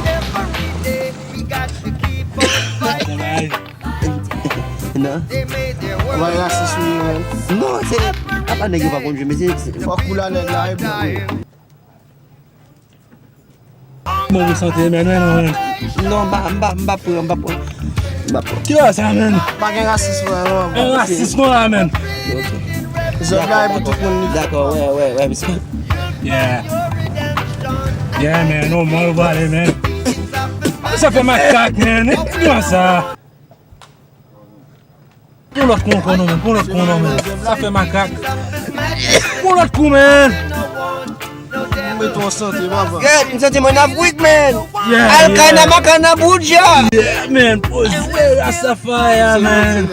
Every day we got to keep on fighting. Non. Ou pa rasis wi, man. Non, se apa nèg yo pa konn jwe, men se, se fòk pou la nèg la, e bon. Bon, ou sante, men, men, non, men. Non, m pa, m pa, m pa pran, m pa pran. M pa pran. Ki lè sa, men? Pa gen rasis, frè, non. Gen rasis, non, la, men. Ok. Zòt la, e pou tout moun, li. Dakò, wè, wè, wè, mesye. Yeah. Yeah, men, non, mwen, ou pale, men. Sa fè makak, men. E ki sa? Pran lòt kou ankò non, men. Pran lòt kou non, men. Sa fè makak. Pran lòt kou, men. Mete w an sante, papa. Gad, m santi mwen nan Afrik, men. Yeah, Al kana yeah. Makana budja. Yeah, men. Poze Rastafari, men.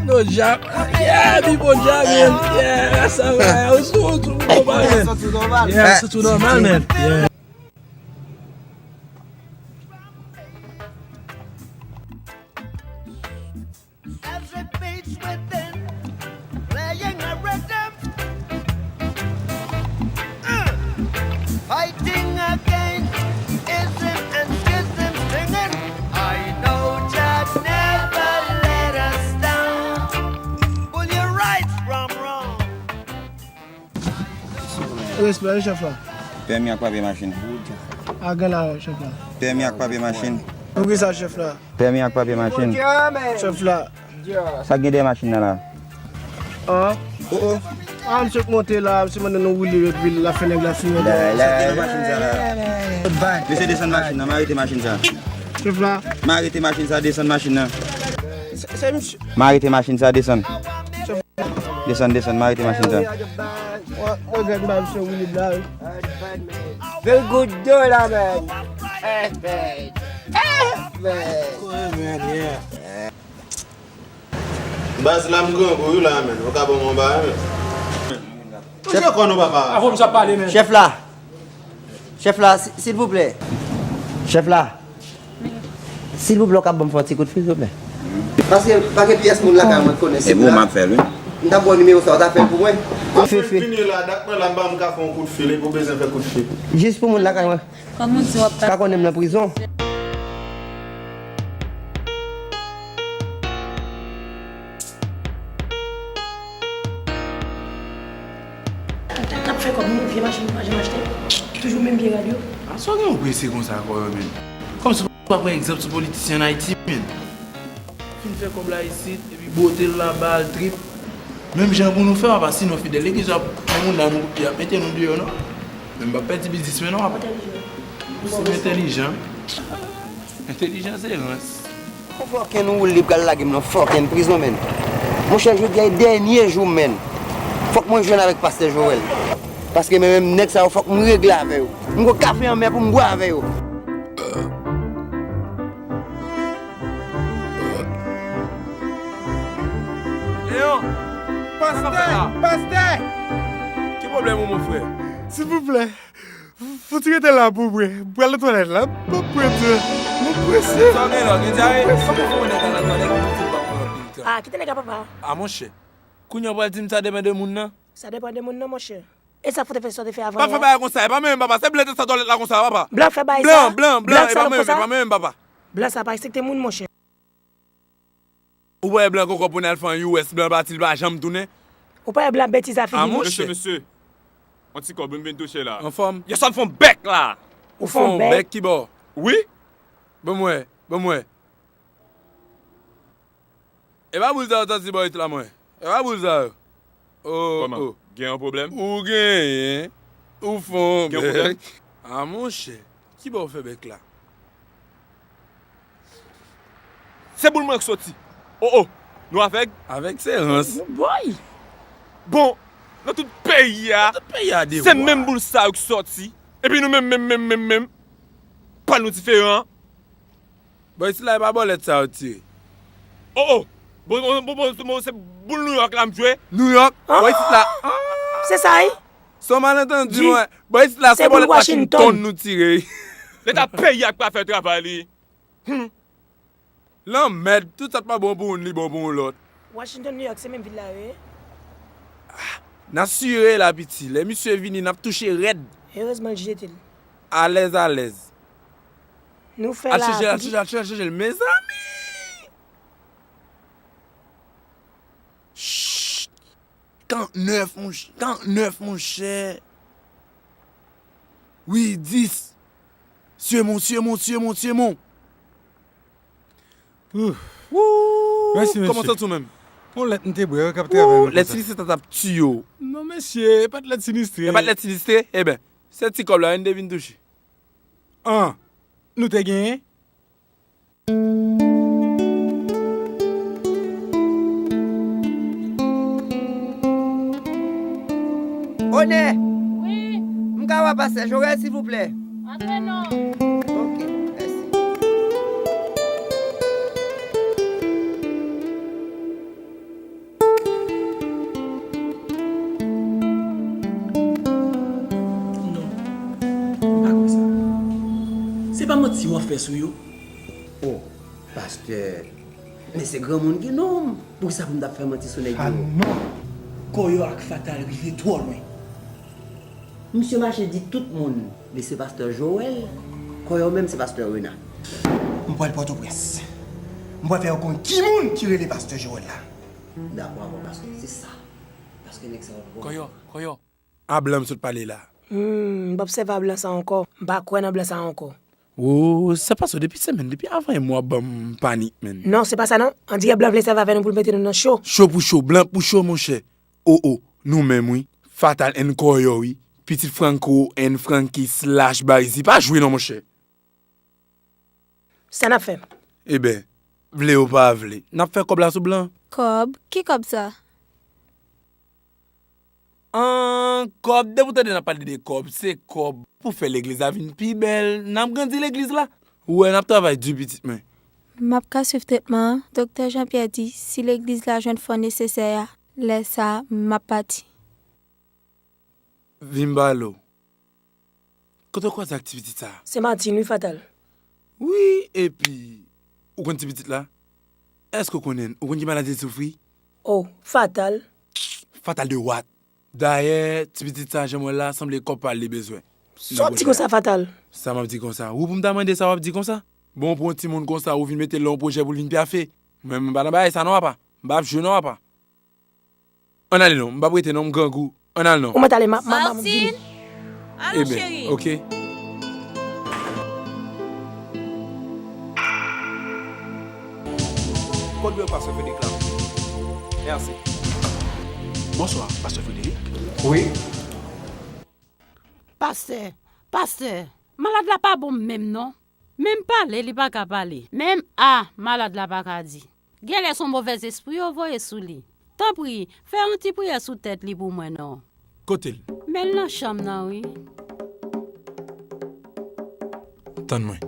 No job. Yeah, mi bon job, men. Yeah, Rastafari. Ou sou, ou sou, ou sou, men. Yeah, se tou nòmal, men. Yeah. As it beats within, playing a rhythm. Uh, fighting against ism and schism, singing, I know Jah never let us down. Pull your rights from wrong. Respè, wi, chèf la. Pèmi ak papye machin. A gen la, chèf la. Pèmi ak papye machin. Poukisa, chèf la? Pèmi ak papye machin. Chèf la. Sa k gen dèyè machin nan la? An? O, o. A, misye k monte la, misye mande nou woule epi l ap fè nèg la fimen. Sa k gen nan machin sa la? Mesye, desann machin nan, m arete machin sa. Chèf la. M arete machin sa, desann machin nan. Se, se misye. M arete machin sa, desann. Desann, desann, m arete machin sa. Mwen, mwen, gad, m pa misye woule la, wi. Very good dollar, man. Hey, man. Hey, man. Cool, man, yeah. Baz la, m grangou wi la, men. Ou ka ban mwen yon bagay, men. Touche kò nou, papa. Avè m sa pale, men. Chèf la. Chèf la, si-, silvouplè. Chèf la. Silvouplè, ou ka ban m fè yon ti kout fil, silvouplè? Paske pa gen pyès moun lakay mwen k konnen sim la. E pou m ap fè l, wi. M ta ba w nimewo sa, ou ta fè l pou mwen. Kout fil fini la, dat mwen la, m pa m ka fè yon kout fil, epi w bezwen fè kout fil. Jis pou moun lakay mwen. Kòm ou di w ap ka konnen m nan prizon. N ap fè kòb nou, vye machin nou pa janm achte. Toujou menm vye rad yo. A, sa w gen pou prese konsa ankò, menm? Kòmsi w pa pran egzanp sou politisyen ann Ayiti, menm. Fin fè kòb la isit, epi bwote l laba, al trip. Menm jan pou nou fè, papa, sinon fidèl legliz yo ap pran moun la, nou, y ap mete nou deyò, non. Men m p ap pèdi biznis mwen, non, papa. Entèlijan. Ou se entèlijan. Entèlijan se rans. Yon fòken ou li pral lage m nan fòken prizon, menm. Monchè, jodi a e dènye jou m, menm. Fòk mwen jwenn avèk pastè Joel. Paske men menm nèg sa yo, fòk m regle avè yo. M gon kafe anmè pou m bwè avè yo. Leon! Pastè! Pastè! Ki pwoblèm ou, mon frè? Silvouplè, fouti rete la pou mwen. M pral nan twalèt la. M ap prese. Mwen prese. Sa w gen la? Gen dyare? Kòman fè yon nèg al nan twalèt pou di l pa pran anpil tan? Ah, kite nèg la, papa. Ah, monchè. Kounye a w pral di m sa depann de moun nan? Sa depann de moun nan, monchè. E sa fò te fè, sa w te fè avan an? Pa fè bagay konsa, e pa menm papa, se blan te sa twalèt la konsa, papa. Blan fè bagay sa? Blan, blan, blan, e pa menm, e pa menm papa. Blan sa pa respekte moun, monchè. Ou wè blan kòkò pou n al fè an U S, blan pati, l pa janm tounen. Ou pa wè blan betiz a figi nou? Mesye, mesye. On ti kòb, m vin touche la. Anfòm? Yes, sa m fè on bèk la. Ou fè on bèk? Kibò? Wi. Ban m wè, ban m wè. E pa boul sa yo soti bò isit la mwen. E pa boul sa yo. Oh, oh. Gen yon pwoblèm? Ou genyen. Ou fè on bèk. A monchè, kibò ou fè bèk la? Se boul mwen k soti. Oh, oh. Nou avèg? Avèg se rans. Boy! Bon, nan tout peyi a, se menm boul sa yo k soti. Epi nou menm, menm, menm, menm, menm, pal nou diferan. Bò isit la e pa bòlèt sa yo tire. Oh, oh! Bon, bon, bon, bon, bon, se boul Nouyòk la m jwe. Nouyòk? Bò isit la. Se sa wi. Se yon malantandi mwen. Bò isit la se bòlèt Washington nou tire wi. Leta peyi a k pa fè travay li. Hum. Lanmèd, tout sa k pa bon pou youn li bon pou yon lòt. Washington, New York, se menm vil la yo ye? Ah, n asire la piti. Lè misye vini, n ap touche rèd. Erezman l jete l. Alèz, alèz. Nou fè la. Al chanje l, al chanje l, al chanje l, mezanmi! Shh! Karantnèf, monchè, karantnèf, monchè. Wi, dis. Syemon, syemon, syemon, syemon. Wou! Mèsi, mesye. Kòman w santi w menm? Yon lèt m te bwè wi k ap travay nan kò sa. Lèt sinistre sa t ap tiye w. Non, mesye, e pa t lèt sinistre. E pa t lèt sinistre? Eben, se ti kòb la wi n te vin touche. An, nou te genyen? Onè! Wi? M ka wè pastè Joel, silvouplè? Antre non. Ok, mèsi. Non, m pa kwè sa. Se pa manti w ap fè sou yo? O, pastè, men se granmoun ki nonm, poukisa pou m t ap fè manti sou nèg yo? A non! Kòyò ak Fatal rive twò lwen. Misye mache di tout moun li se pastè Joel, Kòyò menm se pastè Renat. M pral Pòtoprens. M pral fè yo konn ki moun ki rele pastè Joel la. Dakò avè w pastè, se sa. Paske nèg sa yo twò. Kòyò, Kòyò. A blan m sot pale la. Humm, m p ap sèvi a blan sa ankò. M pa kwè nan blan sa ankò. Woo, sa pase w depi semèn, depi avan yè m w ap ban m panik, menn. Non, se pa sa non. Andirè blan vle sèvi avè nou pou l mete nou nan cho. Cho pou cho, blan pou cho, monchè. O o, nou menm wi. Fatal and Kòyò wi. Pitit Franco and Franky slash Barizzi pa jwe non, monchè. Sa n ap fè? Eben, vle ou pa vle, n ap fè kòb la sou blan. Kòb? Ki kòb sa? An, kòb, depi w tande n ap pale de kòb, se kòb pou fè legliz la vin pi bèl. N ap grandi legliz la. Ou wè, n ap travay di pitit mwen. M ap ka swiv tretman an. Doktè Jean Pierre di si legliz la jwenn fon nesesè a, lè sa a, m ap pati. Vin m pale w. Kote w kwaze ak ti pitit sa a? Se Martine wi, Fatal. Wi, epi, ou konn ti pitit la? Èske w konnen l? Ou konn ki maladi l soufri? O, Fatal. Fatal de what? Dayè, ti pitit sa a jan m wè l la, sanble kòb pa l li bezwen. Sa w ap di konsa, Fatal? Sa m ap di konsa? Ou pou m ta mande sa w ap di konsa? Bon, pou yon timoun konsa, ou vin mete l nan yon pwojè pou l vin pyafe. Mwen, m pa nan bagay sa non, apa. M p ap jwe non, apa. Ann ale non, m p ap rete non, m grangou. Ann al non. Ou mèt ale, m a, m a, m a vini. Martine! Alon cheri. Eben, oke. Kot byen pastè Frederick la? Mèsi. Bonswa, pastè Frederick. Wi. Pastè, pastè, malad la pa bon menm non. Menm pale li pa ka pale. Menm a malad la pa ka di. Genlè se yon movèzespri yo voye sou li. Tanpri, fè yon ti priyè sou tèt li pou mwen non. Kote l? Men l nan chanm nan wi. Tann mwen.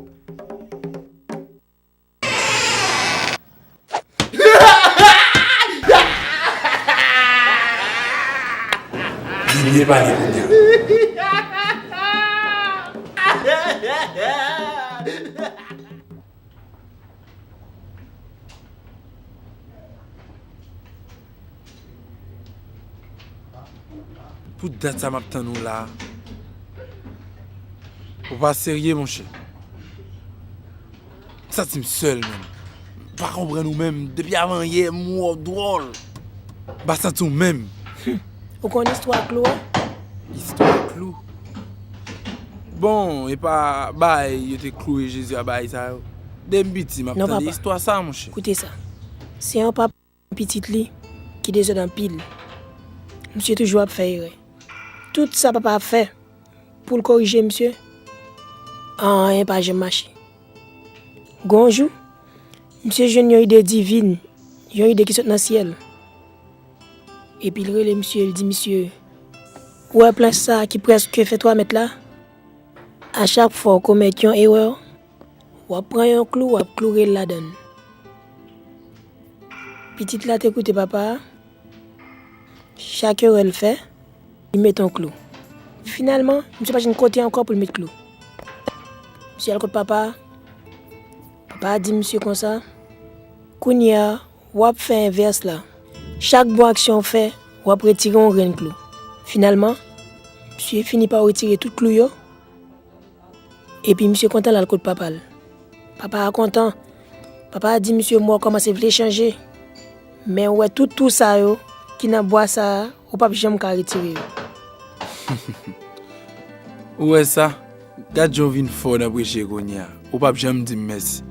Li byen pale kounye a. Pou dat sa m ap tann ou la. Ou pa serye, monchè. M santi m sèl, menm. M pa konprann ou menm. Depi avan yè, m wè w dwòl. M pa santi w menm. Ou konn istwa klou a? Istwa klou? Bon, e pa bagay yo te kloure Jezi a, bagay sa yo? Depi m piti, m ap tande istwa sa, monchè. Koute sa. Se yon papa pitit li ki dezòd anpil. Misye toujou ap fè erè. Tout sa papa ap fè pou l korije misye, anyen pa janm mache. Gon jou, misye jwenn yon ide divin, yon ide ki sot nan syèl. Epi l rele misye, l di misye, "Ou wè planch sa a ki prèske fè twa mèt la? A chak fwa w komèt yon erè, w ap pran yon klou, w ap kloure l ladan l." Pitit la te koute papa a, chak erè l fè, li met yon klou. Finalman, misye pa jwenn kote ankò pou l met klou. Misye al kot papa a. Papa a di misye konsa, "Kounye a, w ap fè envès la. Chak bon aksyon w fè, w ap retire yon grenn klou." Finalman, misye fini pa retire tout klou yo. Epi misye kontan l al kot papa l. Papa a kontan. Papa a di misye, "M wè w kòmanse vle chanje. Men w wè tout twou sa yo ki nan bwa sa a, ou p ap janm ka retire yo." Ou wè sa? Gad jan w vin fò nan preche kounye a. Ou p ap janm di m mèsi.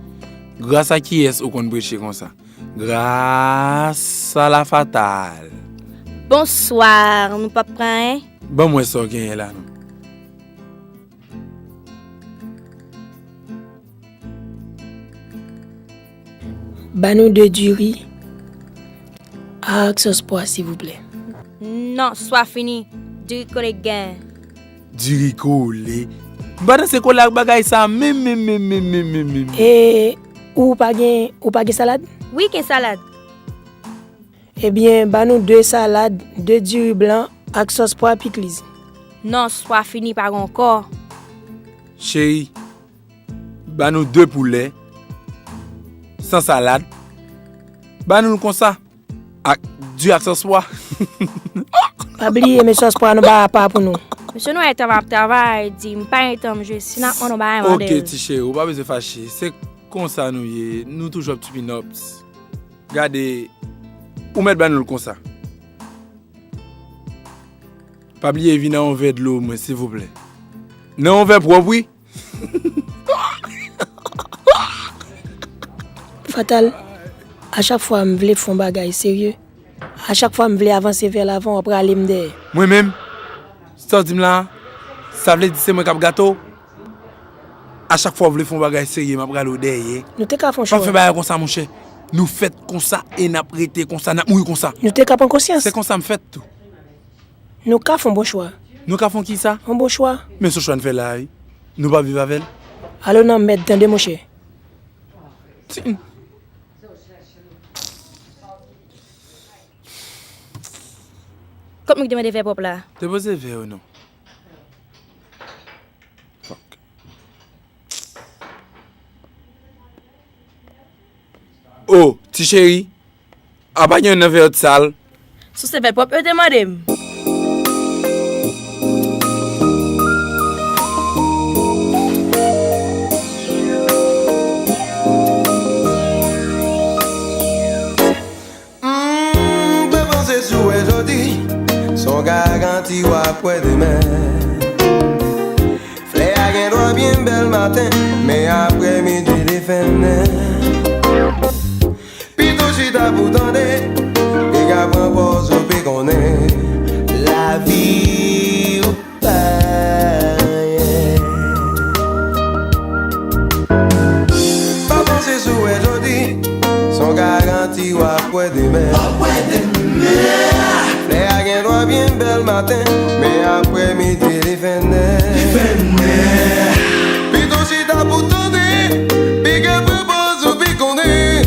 Gras a kiyès ou konn preche konsa? Gras a la fatal. Bonswa, nou p ap pran anyen? Ban m wè sa w genyen la non. Ba nou de diri ak sòs pwa, silvouplè. Non, swa fini. Diri kole gen. Diri kole? M pa danse kole ak bagay sa menm, menm, menm. E ou pa gen, ou pa gen salad? Wi, gen salad. Ebyen, ba nou de salad, de diri blan ak sòs pwa pikliz. Non, swa fini, pa gen ankò. Cheri, ba nou de poulè, san salad. Ba nou l konsa, ak di ak sòs pwa. Pa bliye, men sòs pwa nou ba apa pou nou. Mesye nou wè travay ap travay, di m pa gen tan m jwe, si n ap mande yon bagay, mande l. Ok, ti cheri, ou pa bezwen fache. Se konsa nou ye, nou toujou ap tupin ups. Gade, ou mèt ba nou l konsa. Pa bliye vin ak yon vè dlo mwen, silvouplè. Nan yon vè pwòp, wi. Fatal, a chak fwa m vle fè yon bagay serye, a chak fwa m vle avanse vè lavan, w ap rale m dèyè. Mwen menm? Sa w di m la a? Sa vle di se mwen k ap gate w? A chak fwa w vle fè yon bagay serye, m ap rale w dèyè. Nou te ka fè yon chwa. Pa fè bagay konsa, monchè. Nou fèt konsa e n ap rete konsa, n ap mouri konsa. Nou te ka pran konsyans. Se konsa m fèt tou. Nou ka fè yon bon chwa. Nou ka fè yon kisa? Yon bon chwa. Men se yon chwa n fè la a, wi. Nou p ap viv avè l. Alò n an mèd, tande, monchè. Ti- Kot mwen ki te mande vè pwòp la? Depoze vè yo non. Fuck. Oh, ti cheri. Apa gen youn nan vè yo t sal? Si se vè pwòp yo te mande m. M te panse si w wè jodi, se yon garanti w ap wè demen. Flè a gen dwa byen bèl maten, men aprèmidi li fèmen. Pito chita pou tande, piga pran pòz ou pi konnen. Lavi ou pa anyen. Pa panse si w wè jodi, se yon garanti w ap wè demen. W ap wè demen. Flè a gen dwa byen bèl maten, men aprèmidi li fèmen. Li fèmen. Pito chita pou tande, piga pran pòz ou pi konnen.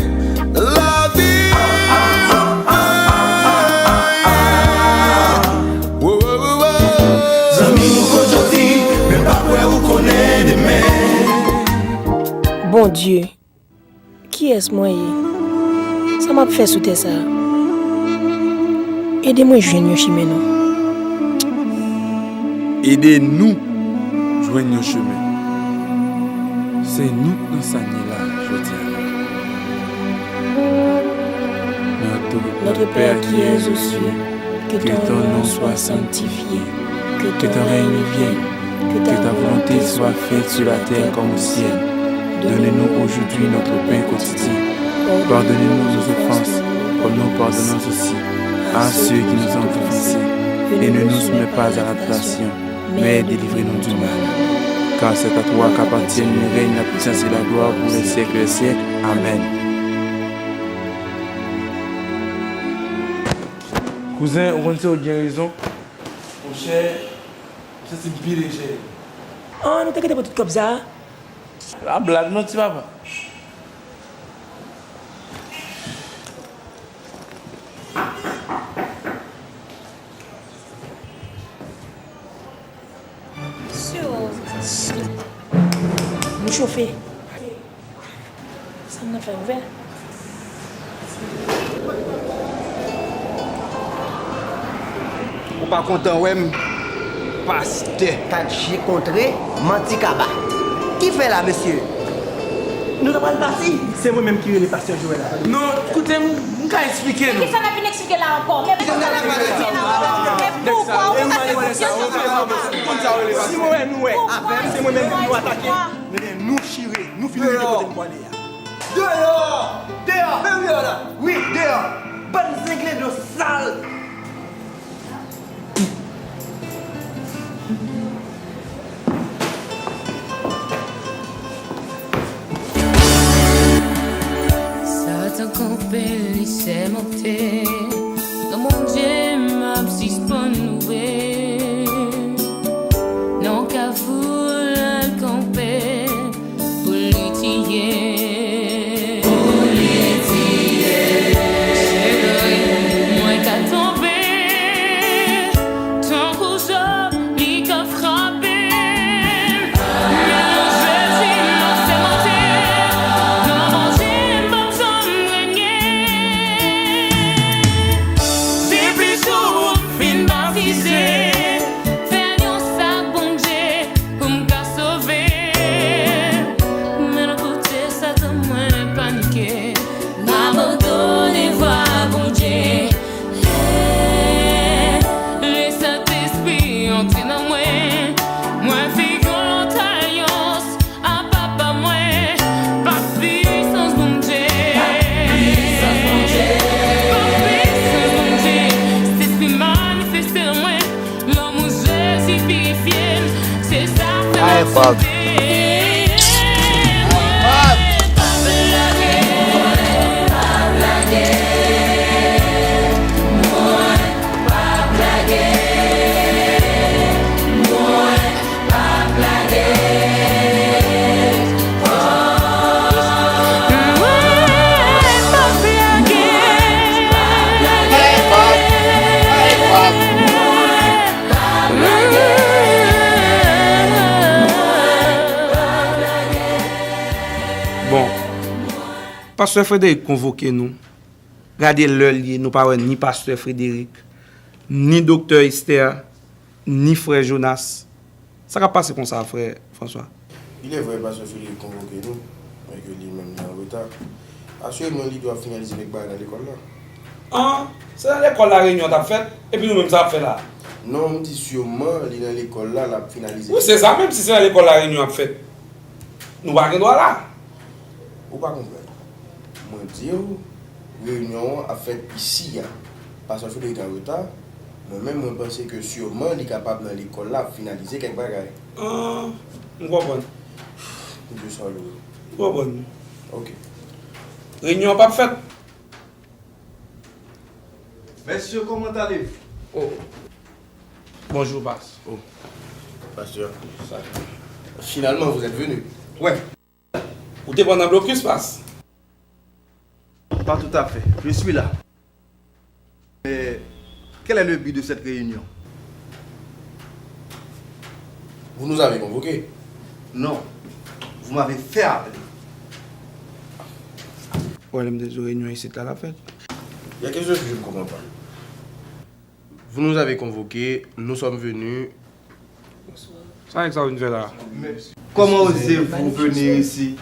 Lavi. Wo, wo, wo, wo. Zanmi m ou konnen jodi, men pa kwè ou konnen demen. Bondye, kiyès mwen ye? Sa m ap fè sou tè sa a? Ede mwen jwenn yon chimen non. Ede nou jwenn yon chimen. Se nou k nan sa n ye la jodi a la. Notre Père qui es aux cieux, Que ton nom soit sanctifié. Que ton règne vienne. Que ta volonté soit faite sur la terre comme au ciel. Donne-nous aujourd'hui notre pain quotidien. Pardonne-nous nos offenses, comme nous pardonnons aussi à ceux qui nous ont offensés. Et ne nous soumets pas à la tentation, mais délivre-nous du mal. Car c'est à toi qu'appartiennent le règne, la puissance et la gloire pour les siècles des siècles. Amen. Kouzen, ou konn se ou ki gen rezon. Monchè, m santi m pi lejè. Ah, nou te kite pou tout kòb sa a? A blag non, ti papa. Nou chofe. Sa n ap fè, ouvè? Ou pa kontan wè m, pastè? Kat je kontre, manti kaba. Ki fè la, mesye? Nou ta pral pati. Se mwen menm ki rele pastè Joel la. Non, koute m, m ka eksplike nou. Kisa n ap vin eksplike la ankò? Men poukwa w pa rete nan... Men poukwa w pa pase konfyans nan papa? Si mwen wè nou wè, se mwen menm ki nou atake. Men nou chire, nou fin rive kote n pwale a. Deyò! Deyò! Men wi la! Wi, deyò! Bann zenglendo sal! Satan kanpe, li sèmante. Non Bondye m ap sispann louwe. Nan kafou l al kanpe pou li tiye. Pou li tiye. Cheri, mwen ka tonbe. Tankou Jòb, li ka frape m. Men non Jezi, m ap sèmante. Non Bondye, m p ap janm renye. Depi jou m fin batize, fè yon sa, Bondye, pou m ka sove. Men nan kote Satan mwen panike, m abandone vwa Bondye. Lè Sentespri antre nan mwen, mwen fè yon alyans a papa mwen, pa pisans Bondye. Pa pisans Bondye. Pa pisans Bondye. Sentespri manifeste nan mwen, lanmou Jezi pirifye m. Se sa fè m ap chante. Mwen p ap lage, mwen p ap lage, mwen p ap lage, mwen p ap lage. Oh, mwen p ap lage. Bon, pastè Frédéric konvoke nou. Gade lè l ye, nou pa wè ni pastè Frédéric, ni doktè Esther, ni frè Jonas. Sa k ap pase konsa, frè François? Il est vrai, pastè Frédéric konvoke nou, men ke li menm li an reta. Asireman, li dwe ap finalize kèk bagay nan lekòl la. An, se nan lekòl la reyinyon an t ap fèt, epi nou menm sa n ap fè la? Non, m di siman li nan lekòl la, l ap finalize. Wi, se sa menm, si se nan lekòl la reyinyon ap fèt, nou pa gen dwa la. Ou pa konprann. Mwen di w, reyinyon an ap fèt isi a. Pastè Frédéric an reta. Mwen menm, mwen panse ke siman li kapab nan lekòl la ap finalize kèk bagay. Ah, m konprann. M di w sa w vle. M konprann. Ok. Reyinyon an p ap fèt. Messieurs, comment allez-vous? Oh. Bonjour, Pas. Oh. Pasteur. Finalement, vous êtes venu. Ouais. Ou te pran nan blokis, Pas? Pas tout à fait. Je suis là. Mais quel est le but de cette réunion? Vous nous avez convoqués. Non. Vous m'avez fait appeler. Wè, lè m te di w reyinyon isit la, l ap fèt. Il y a quelque chose que je ne comprends pas. Vous nous avez convoqués, nous sommes venus. Sa nèg sa vin fè la? Comment osez-vous venir ici?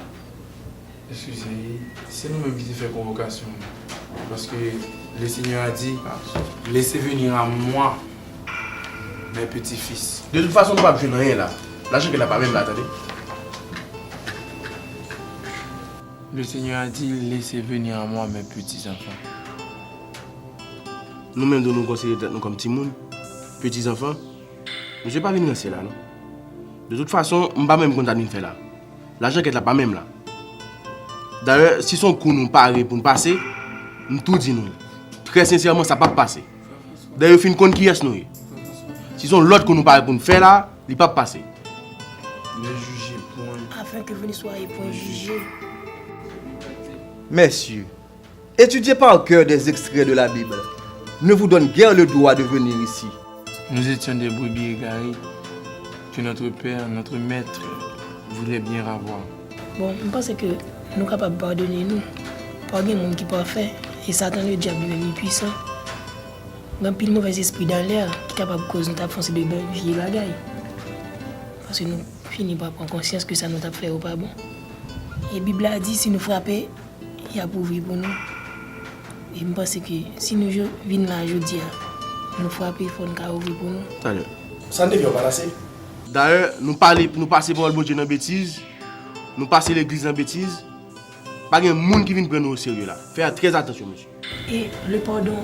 Eskize, se nou menm ki te fè konvokasyon an. Parce que le Seigneur a dit, laissez venir à moi mes petits-fils. De tout fason, nou p ap jwenn anyen la. Lajan kèt la pa menm la, tande. Le Seigneur a dit, laissez venir à moi mes petits-enfants. Nou menm tou nou konsidere tèt nou kòm timoun, petizanfan. Misye pa vin ranse la, non. De tout fason, m pa menm konn sa n vin fè la. Lajan kèt la pa menm la. Dayè, si se yon kou nou pare pou n pase, m tou di nou, trè sensèman, sa p ap pase. Dayè, yo fin konn kiyès nou ye. Si se yon lòt kou nou pare pou n fè la, li p ap pase. Ne jugez point. Afin que vous ne soyez point jugés. Mèsi. Étudier par cœur des extraits de la Bible ne vous donne guère le droit de venir ici. Nous étions des brebis égarées que notre Père, notre Maître, voulait bien ravoir. Bon, m panse ke nou kapab padone nou. Pa gen moun ki pafè, e Satan ledyab li menm li pwisan. Gen anpil movèzespri dan lè a ki kapab koz nou t ap fè yon seri de vye bagay. Paske nou fini pa pran konsyans ke sa nou t ap fè yo pa bon. E Bib la di, si nou frape, y ap ouvri pou nou. E m panse ke si nou jo- vin la jodi a, nou frape, fò n ka ouvri pou nou. Talè. Sa n te fè yo pa ase. Dayè, nou pale, nou pase pawòl Bondye nan betiz, nou pase legliz nan betiz. Pa gen moun ki vin pran nou oserye la. Fè trè atansyon, mesye. Et le pardon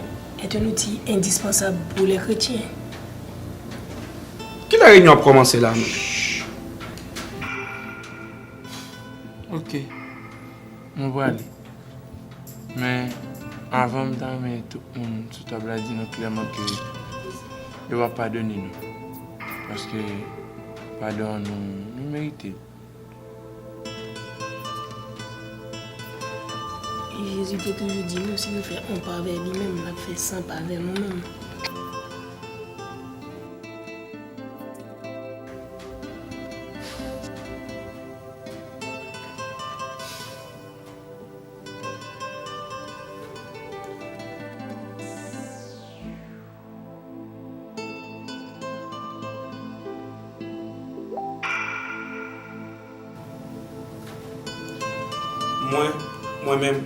est un outil indispensable pour les chrétiens. Kilè reyinyon ap kòmanse la menm? Ok. Mwen prale. Men, avan, m ta renmen tout moun sou tab la di nou klèman ke yo p ap padone nou. Paske padon an, nou, nou merite l. Jezi te toujou di nou, si nou fè yon pa vè li menm, l ap fè san pa vè nou menm. Mwen, mwen menm,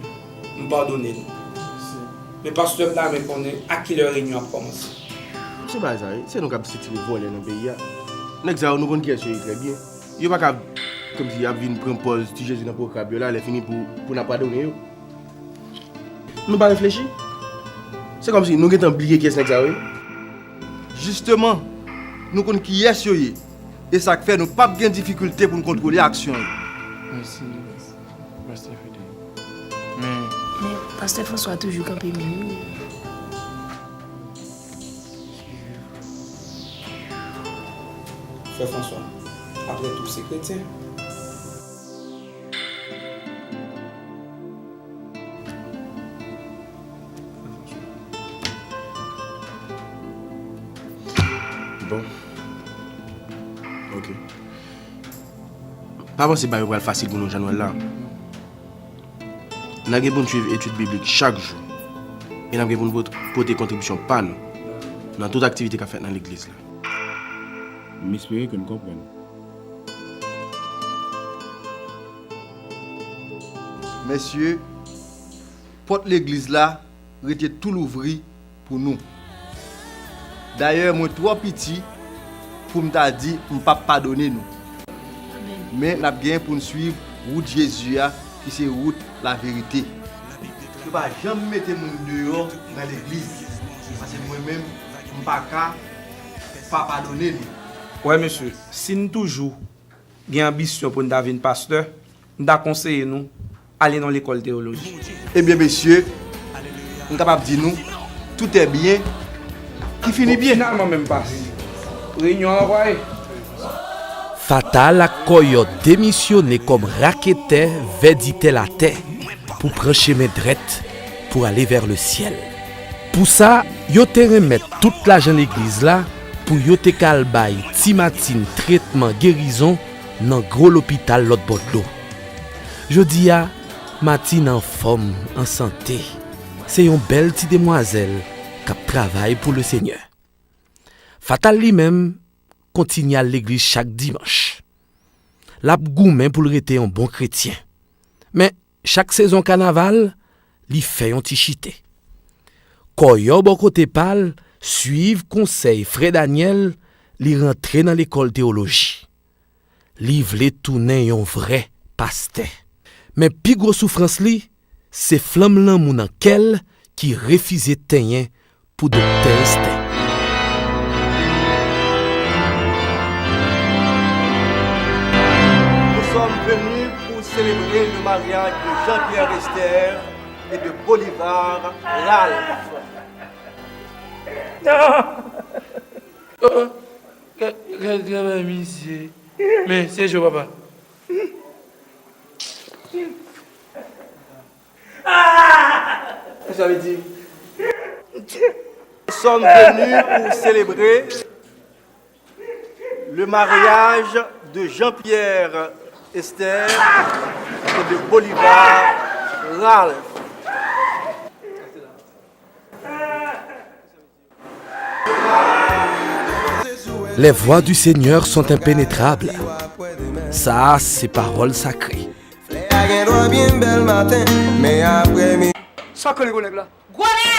m padone l. Men pastè, m ta renmen konnen a kilè reyinyon ap kòmanse. Misye pa sa, wi. Se nou k ap sitire vòlè nan peyi a. Nèg sa yo, nou konn kiyès yo ye trè byen. Yo pa ka, kòmsi, y ap vin pran pòz Ti Jezi nan pwograb yo la, lè fini pou, pou n ap padone yo. Nou pa reflechi? Se kòmsi nou gentan bliye kiyès nèg sa yo ye. Jisteman, nou konn kiyès yo ye. E sa k fè nou p ap gen difikilte pou n kontwole aksyon yo. Mèsi, pastè Fede. Men, men pastè François toujou kanpe menm wi. Frè François, apre tou, se kretyen. Bon. Ok. Pa panse bagay yo pral fasil pou nou jan nou wè l la. N ap gen pou n swiv etid biblik chak jou. E n ap gen pou n pot- pote kontribisyon pa nou nan tout aktivite k ap fèt nan legliz la. M espere ke n konprann. Mesye, pòt legliz la rete tou louvri pou nou. Dayè, mwen twò piti pou m ta di m p ap padone nou. Men n ap gen pou n swiv wout Jezi a, ki se wout laverite. Yo pa janm mete moun deyò nan legliz, paske mwen menm, m pa ka pa padone nou. Wè, mesye, si n toujou gen anbisyon pou n ta vin pastè, m ta konseye nou ale nan lekòl teyoloji. Ebyen, mesye, m kapab di nou, tout est bien qui finit bien. Bon, finalman, menm pas. Reyinyon an ranvwaye. Fatal ak Kòyòt demisyone kòm raketè vè ditèl atè pou pran chemen drèt pou ale vè lesyèl. Pou sa, yo te renmèt tout lajan legliz la pou yo te ka al bay Ti Matin tretman gerizon nan gwo lopital lòt bò dlo. Jodi a, Matin anfòm, an sante. Se yon bèl ti demwazèl k ap travay pou Lesenyè. Fatal li menm, kontinye al legliz chak dimanch. L ap goumen pou l rete yon bon kretyen. Men, chak sezon kanaval, li fè yon ti chite. Kòyò bò kote pa l, swiv konsèy frè Daniel, li rantre nan lekòl teyoloji. Li vle tounen yon vrè pastè. Men pi gwo soufrans li, se flanm lanmou nan kè l ki refize tenyen pou Doktè Estè. Nous sommes venus pour célébrer le mariage de Jean-Pierre Esther et de Bolivar Ralph. Oh, gad, gad travay misye. Men, se jo, papa. Sa vle di, nous sommes venus pour célébrer le mariage de Jean-Pierre Esther et de Bolivar Ralph. Les voies du Seigneur sont impénétrables. Sa a se pawòl sakre. Flè a gen dwa byen bèl maten, men aprè mi- Sa k rele gwo nèg la? Gwo nèg!